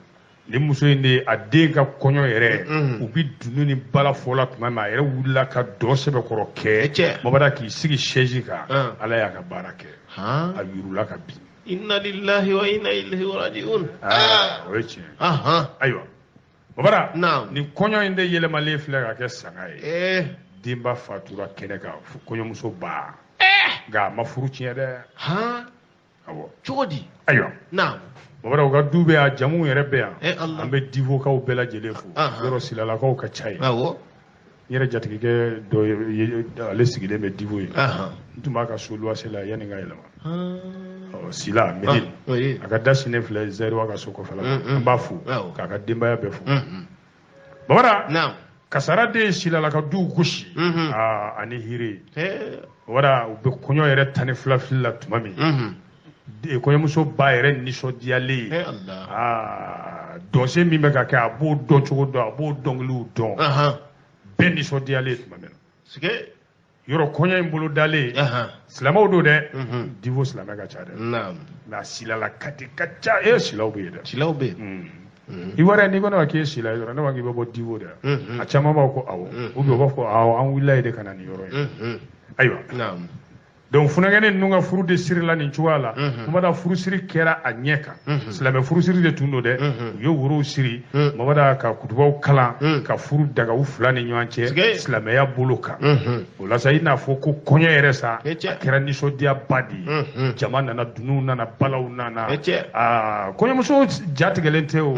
B: Ni muso in de a den ka kɔɲɔ yɛrɛ, u bi dunun ni bala fɔ la tuma min, a yɛrɛ wulila ka dɔ sɛbɛkɔrɔ kɛ. Mabada k'i sigi chaise kan, Ala y'a ka baara kɛ. A yurula ka bin.
A: Inna lillahi wa inna ilayhi raji'un.
B: O ye tiɲɛ. Ayiwa. Mabada, nin kɔɲɔ in de yɛlɛmalen filɛ ka kɛ sanga ye. Denba fatura kɛnɛ kan, kɔɲɔmuso ba. Nka a ma furu tiɲɛ dɛ. Awɔ.
A: Cogo di?
B: Ayiwa.
A: Naam.
B: Babara, u ka du bɛ yan, jamu yɛrɛ bɛ yan. An bɛ Divokaw bɛɛ lajɛlen fo. Yɔrɔ Silalakaw ka ca yen.
A: Awɔ.
B: N yɛrɛ jatigikɛ dɔ ye, ale sigilen bɛ Divo ye. N tun b'a ka so luwase la yanni n ka yɛlɛma. Sila, Medine. A ka da sinnen filɛ Zɛriwa ka so kɔfɛla la. An b'a fo k'a ka denbaya bɛɛ fo. Babara.
A: Naam.
B: Kasara de ye Silalaka duw gosi. Ani hire. Babara, u bɛ kɔɲɔ yɛrɛ 12 fili la tuma min. Kɔɲɔmuso ba yɛrɛ nisɔndiyalen. Dɔnsen min bɛ ka kɛ, a b'o dɔn cogo dɔn, a b'o dɔnkiliw dɔn. Bɛɛ nisɔndiyalen tuma min na. Yɔrɔ kɔɲɔ in bolo dalen. Silamɛw don dɛ. Divo silamɛ ka ca dɛ. Mais a Silalaka de ka ca. Silaw bɛ yen dɛ.
A: Silaw bɛ yen.
B: I wɛrɛ n'i ko ne ma k'i ye Sila ye dɔrɔn, ne b'a k'i bɛ bɔ Divo de. A caman b'a fɔ ko awɔ. Ou bien u b'a fɔ awɔ, an wulila yen de ka na nin yɔrɔ in. Ayiwa. Donc funankɛnin ninnu ka furu de sirila nin cogoya la. Mamada, furusiri kɛra a ɲɛ kan. Silamɛ furusiri de tun don dɛ. U ye worow siri. Mamada ka kutubaw kalan, ka furu daga u fila ni ɲɔgɔn cɛ silamɛya bolo kan. O la sa, i n'a fɔ ko kɔɲɔ yɛrɛ sa, a kɛra nisɔndiyaba de ye. Jama nana, dununw nana, balaw nana. Kɔɲɔmuso jatigɛlen tɛ o.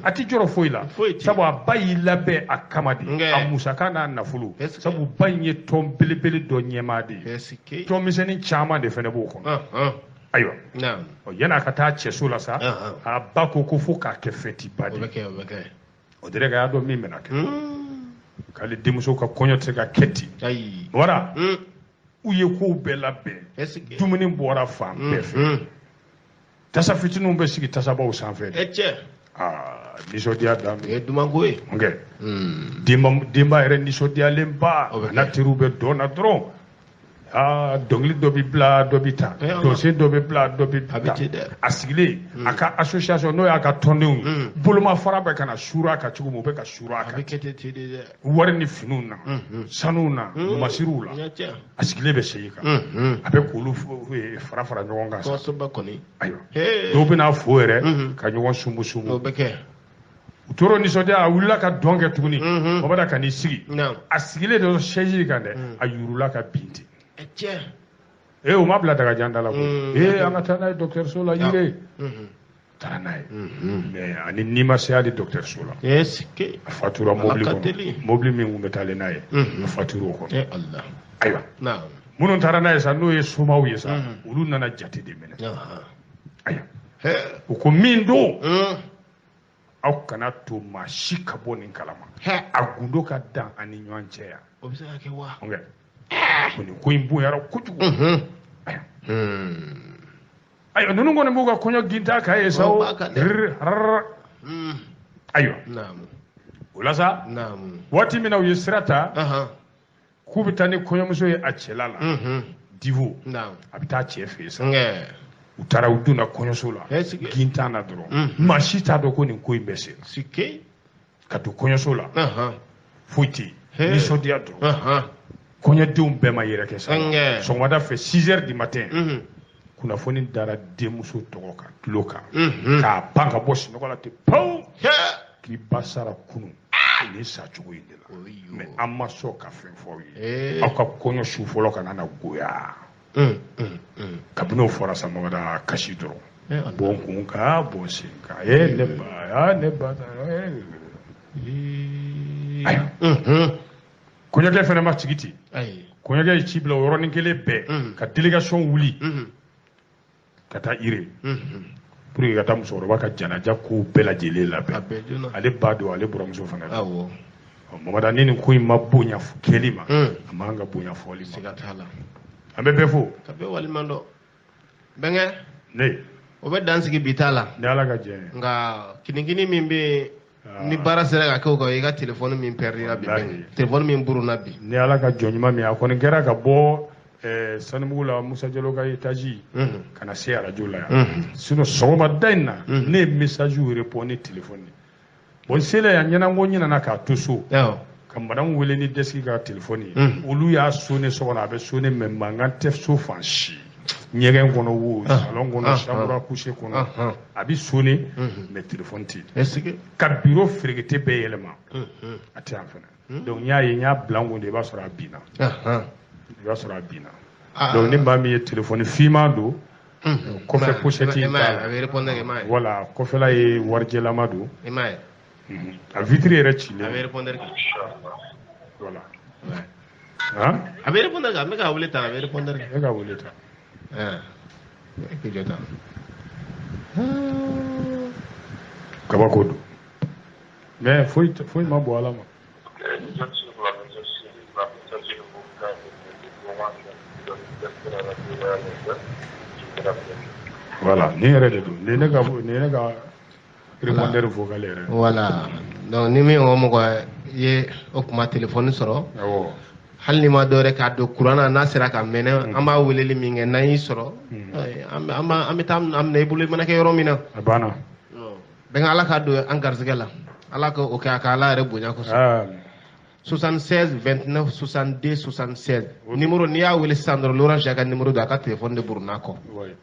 B: A ti jɔrɔ foyi la. Sabu a ba y'i labɛn a kama de. A musaka n'a nafolo. Sabu ba in ye tɔn belebele dɔ ɲɛmaa de ye. Tɔn misɛnnin caman de fɛnɛ b'o kɔnɔ. Ayiwa. Yan'a ka taa cɛso la sa, a ba ko ko fo k'a kɛ fɛtiba de ye. O de y'a dɔn min bɛna kɛ. K'ale denmuso ka kɔɲɔ tɛ se ka kɛ ten. Wara, u ye kow bɛɛ labɛn. Dumuni bɔra fan bɛɛ fɛ. Tasa fitininw bɛ sigi tasabaw sanfɛ de. Nisɔndiya dan don.
A: O ye dumanko ye.
B: Denba yɛrɛ nisɔndiyalenba. A n'a teriw bɛ dɔn na dɔrɔn. Aa, dɔnkili dɔ bɛ bila, dɔ bɛ ta, dɔnsen dɔ bɛ bila, dɔ bɛ ta. A sigilen a ka association, n'o y'a ka tɔndenw ye, bolomafara bɛ ka na suuru a kan cogo min, u bɛ ka suuru a kan wari ni finiw na, sanuw na, masiriw la. A sigilen bɛ segin kan, a bɛ k'olu fara fara ɲɔgɔn kan sa. Ayiwa, dɔw bɛ n'a fo yɛrɛ ka ɲɔgɔn sunbu sunbu. U tora nisɔndiya, a wulila ka dɔn kɛ tuguni. Mamada ka n'i sigi, a sigilen de chaise kan dɛ, a yurula ka bin ten. Ee, o ma bila dagajan da la koyi. Ee, an ka taa n'a ye dɔgɔtɔrɔso la, yire taara n'a ye, mais ani nimasenya de dɔgɔtɔrɔso la. A fatura mobili kɔnɔ, mobili min tun bɛ taalen n'a ye, a fatura o kɔnɔ. Ayiwa, minnu taara n'a ye sa, n'o ye somaw ye sa, olu nana jate de minɛ. Ayiwa, u ko min don, aw kana to maa si ka bɔ nin kalama, a gundo ka dan an ni ɲɔgɔn cɛ yan.
A: O bɛ se ka kɛ wa?
B: Ko nin ko in bonyara kojugu. Ayiwa, ninnu kɔni b'u ka kɔɲɔ ginta k'a ye sa o. Ayiwa, o la sa, waati min na u ye sira ta k'u bɛ taa ni kɔɲɔmuso ye a cɛla la, Divo, a bɛ taa cɛ fɛ yen sa. U taara, u donna kɔɲɔso la gintan na dɔrɔn, maa si t'a dɔn ko nin ko in bɛ se ka don kɔɲɔso la. Foyi tɛ yen, nisɔndiya dɔrɔn. Kɔɲɔdenw bɛɛ ma yɛrɛ kɛ sa. Sɔgɔmada fɛ, 6 heures du matin, kunnafoni dara denmuso tɔgɔ kan, tulo kan, k'a pan ka bɔ sunɔgɔ la ten pewu, k'i ba sara kunun nin sa cogo in de la. Mais an ma sɔn ka fɛn fɔ aw ye, aw ka kɔɲɔ su fɔlɔ kana na goya. Kabini o fɔra sa, Mamada kasi dɔrɔn, bɔn kun kan, bɔn sen kan. Ee, ne ba, ne ba. Ayiwa, kɔɲɔkɛ fana ma sigi ten. Kɔɲɔkɛ ye ci bila o yɔrɔnin kelen bɛɛ ka délégation wuli ka taa Ire pour que ka taa musokɔrɔba ka janaja kow bɛɛ lajɛlen labɛn. Ale ba don, ale buramuso fana don. Mamada, ni nin ko in ma bonya kɛli ma, a man ka bonya fɔli ma. An bɛ bɛɛ fo.
A: Ka bɛɛ waleɲuman dɔn. Bɛnkɛ.
B: Ne.
A: O bɛ dan sigi bi ta la.
B: Ni Ala ka jɛ ye.
A: Nka kinikini min bɛ yen, ni baara sera ka kɛ o kan, i ka téléphone min perdira bi, téléphone min buruna bi.
B: Ni Ala ka jɔn ɲuman min, a kɔni kɛra ka bɔ Sanubugu la, Musa Jalo ka étage, ka na se arajo la yan. Sinon sɔgɔma da in na, ne ye message répond ni téléphone ye. Bon, n selen yan, ɲɛna ko ɲinana k'a to so, ka madame wele ni desk ka téléphone ye. Olu y'a sonné so kɔnɔ, a bɛ sonné, mais mankan tɛ so fan si, ɲɛgɛn kɔnɔ wo, salon kɔnɔ, chambre à coucher kɔnɔ, a bɛ sonné, mais téléphone tɛ yen. Ka bureau ferekete bɛɛ yɛlɛma, a tɛ yan fɛnɛ. Donc n y'a ye, n y'a bila n kun de, i b'a sɔrɔ a binna, i b'a sɔrɔ a binna. Donc ni maa min ye téléphone finman don, kɔfɛ pochette in t'a la, voilà, kɔfɛla ye warijɛlama don, a vitre yɛrɛ cilen.
A: A bɛ répondeur kɛ.
B: Voilà.
A: A bɛ répondeur kɛ, an bɛ ka wele ta, a bɛ répondeur kɛ.
B: E ka wele ta.
A: E k'i jɔ tan.
B: Kabako don, mais foyi foyi ma bɔ Ala ma. Voilà, nin yɛrɛ de don, nin ye ne ka répondeur vocal yɛrɛ.
A: Voilà, donc ni min o mɔgɔ ye o kuma téléphone sɔrɔ, hali ni ma dɔwɛrɛ k'a don courant na, n'a sera ka mɛnɛ, an b'a weleli min kɛ, n'an y'i sɔrɔ, an bɛ taa a minɛ i bolo, i mana kɛ yɔrɔ min na.
B: A banna.
A: Bɛnkɛ, Ala k'a don an garisɛgɛ la, Ala ka o kɛ a ka Ala yɛrɛ bonya kosɔn. 76 29 62 76 numéro, n'i y'a wele sisan dɔrɔn, Laurent ka numéro don, a ka téléphone de burunna kɔ.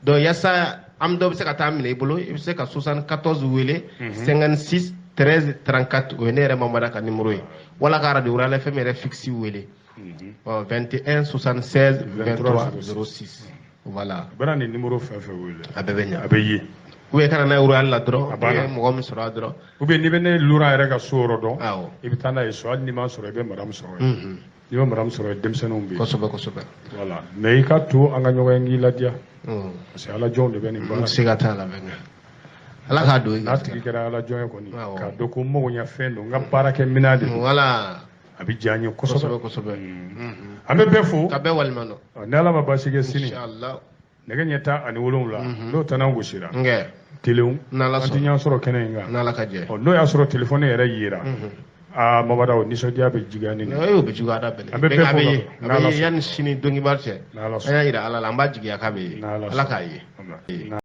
A: Donc yasa an dɔ bɛ se ka taa minɛ i bolo, i bɛ se ka 74 wele, 56 13 34, o ye ne yɛrɛ Mamada ka numéro ye, wala ka radio Royal FM yɛrɛ fixe wele, 21 76 23 06, voilà.
B: A bɛna nin numéro fɛn fɛn wele,
A: a bɛɛ bɛ ɲa,
B: a bɛ ye.
A: Ou bien kana n'a ye Royal la dɔrɔn, ou bien mɔgɔ min sɔrɔ a dɔrɔn.
B: Ou bien n'i bɛ ne Laurent yɛrɛ ka so yɔrɔ dɔn, i bɛ taa n'a ye so, hali n'i m'a sɔrɔ, i bɛ madame sɔrɔ yen. N'i bɛ madame sɔrɔ yen, denmisɛnninw bɛ yen.
A: Kosɛbɛ kosɛbɛ.
B: Voilà, mais i ka to an ka ɲɔgɔn ye, k'i ladiya. Parce que ala jɔnw de bɛ nin baara.
A: Siga t'a la, bɛnkɛ. Ala k'a don i.
B: N'a tigi kɛra ala jɔn ye kɔni, k'a dɔn ko n magoɲɛfɛn don, n ka baarakɛminɛn de don.
A: Voilà.
B: A bɛ diya n ye kosɛbɛ.
A: Kosɛbɛ kosɛbɛ.
B: An bɛ bɛɛ fo.
A: Ka bɛɛ waleɲuman dɔn.
B: Ni Ala ma baasi kɛ sini.
A: Inchallah.
B: Nɛgɛ ɲɛ 17, n'o tana gosira.
A: Nkɛ.
B: Telew.
A: N'Ala
B: sɔnna. An tɛ ɲɔgɔn sɔrɔ kɛnɛ in kan.
A: N'Ala ka jɛ.
B: N'o y'a sɔrɔ téléphone yɛrɛ yera. Aa, Mamadaw, nisɔndiya bɛ jigiya ni nin.
A: O bɛ juguya da bɛɛ.
B: An bɛ bɛɛ
A: a
B: fo
A: bɛ
B: ka
A: ye,
B: ban.
A: a bɛ ye yanni sini donkibaru cɛ.
B: N'Ala
A: An y'a yira Ala la, an b'a jigiya k'a bɛ ye.
B: N'Ala
A: Ala k'a ye.
B: sɔnna.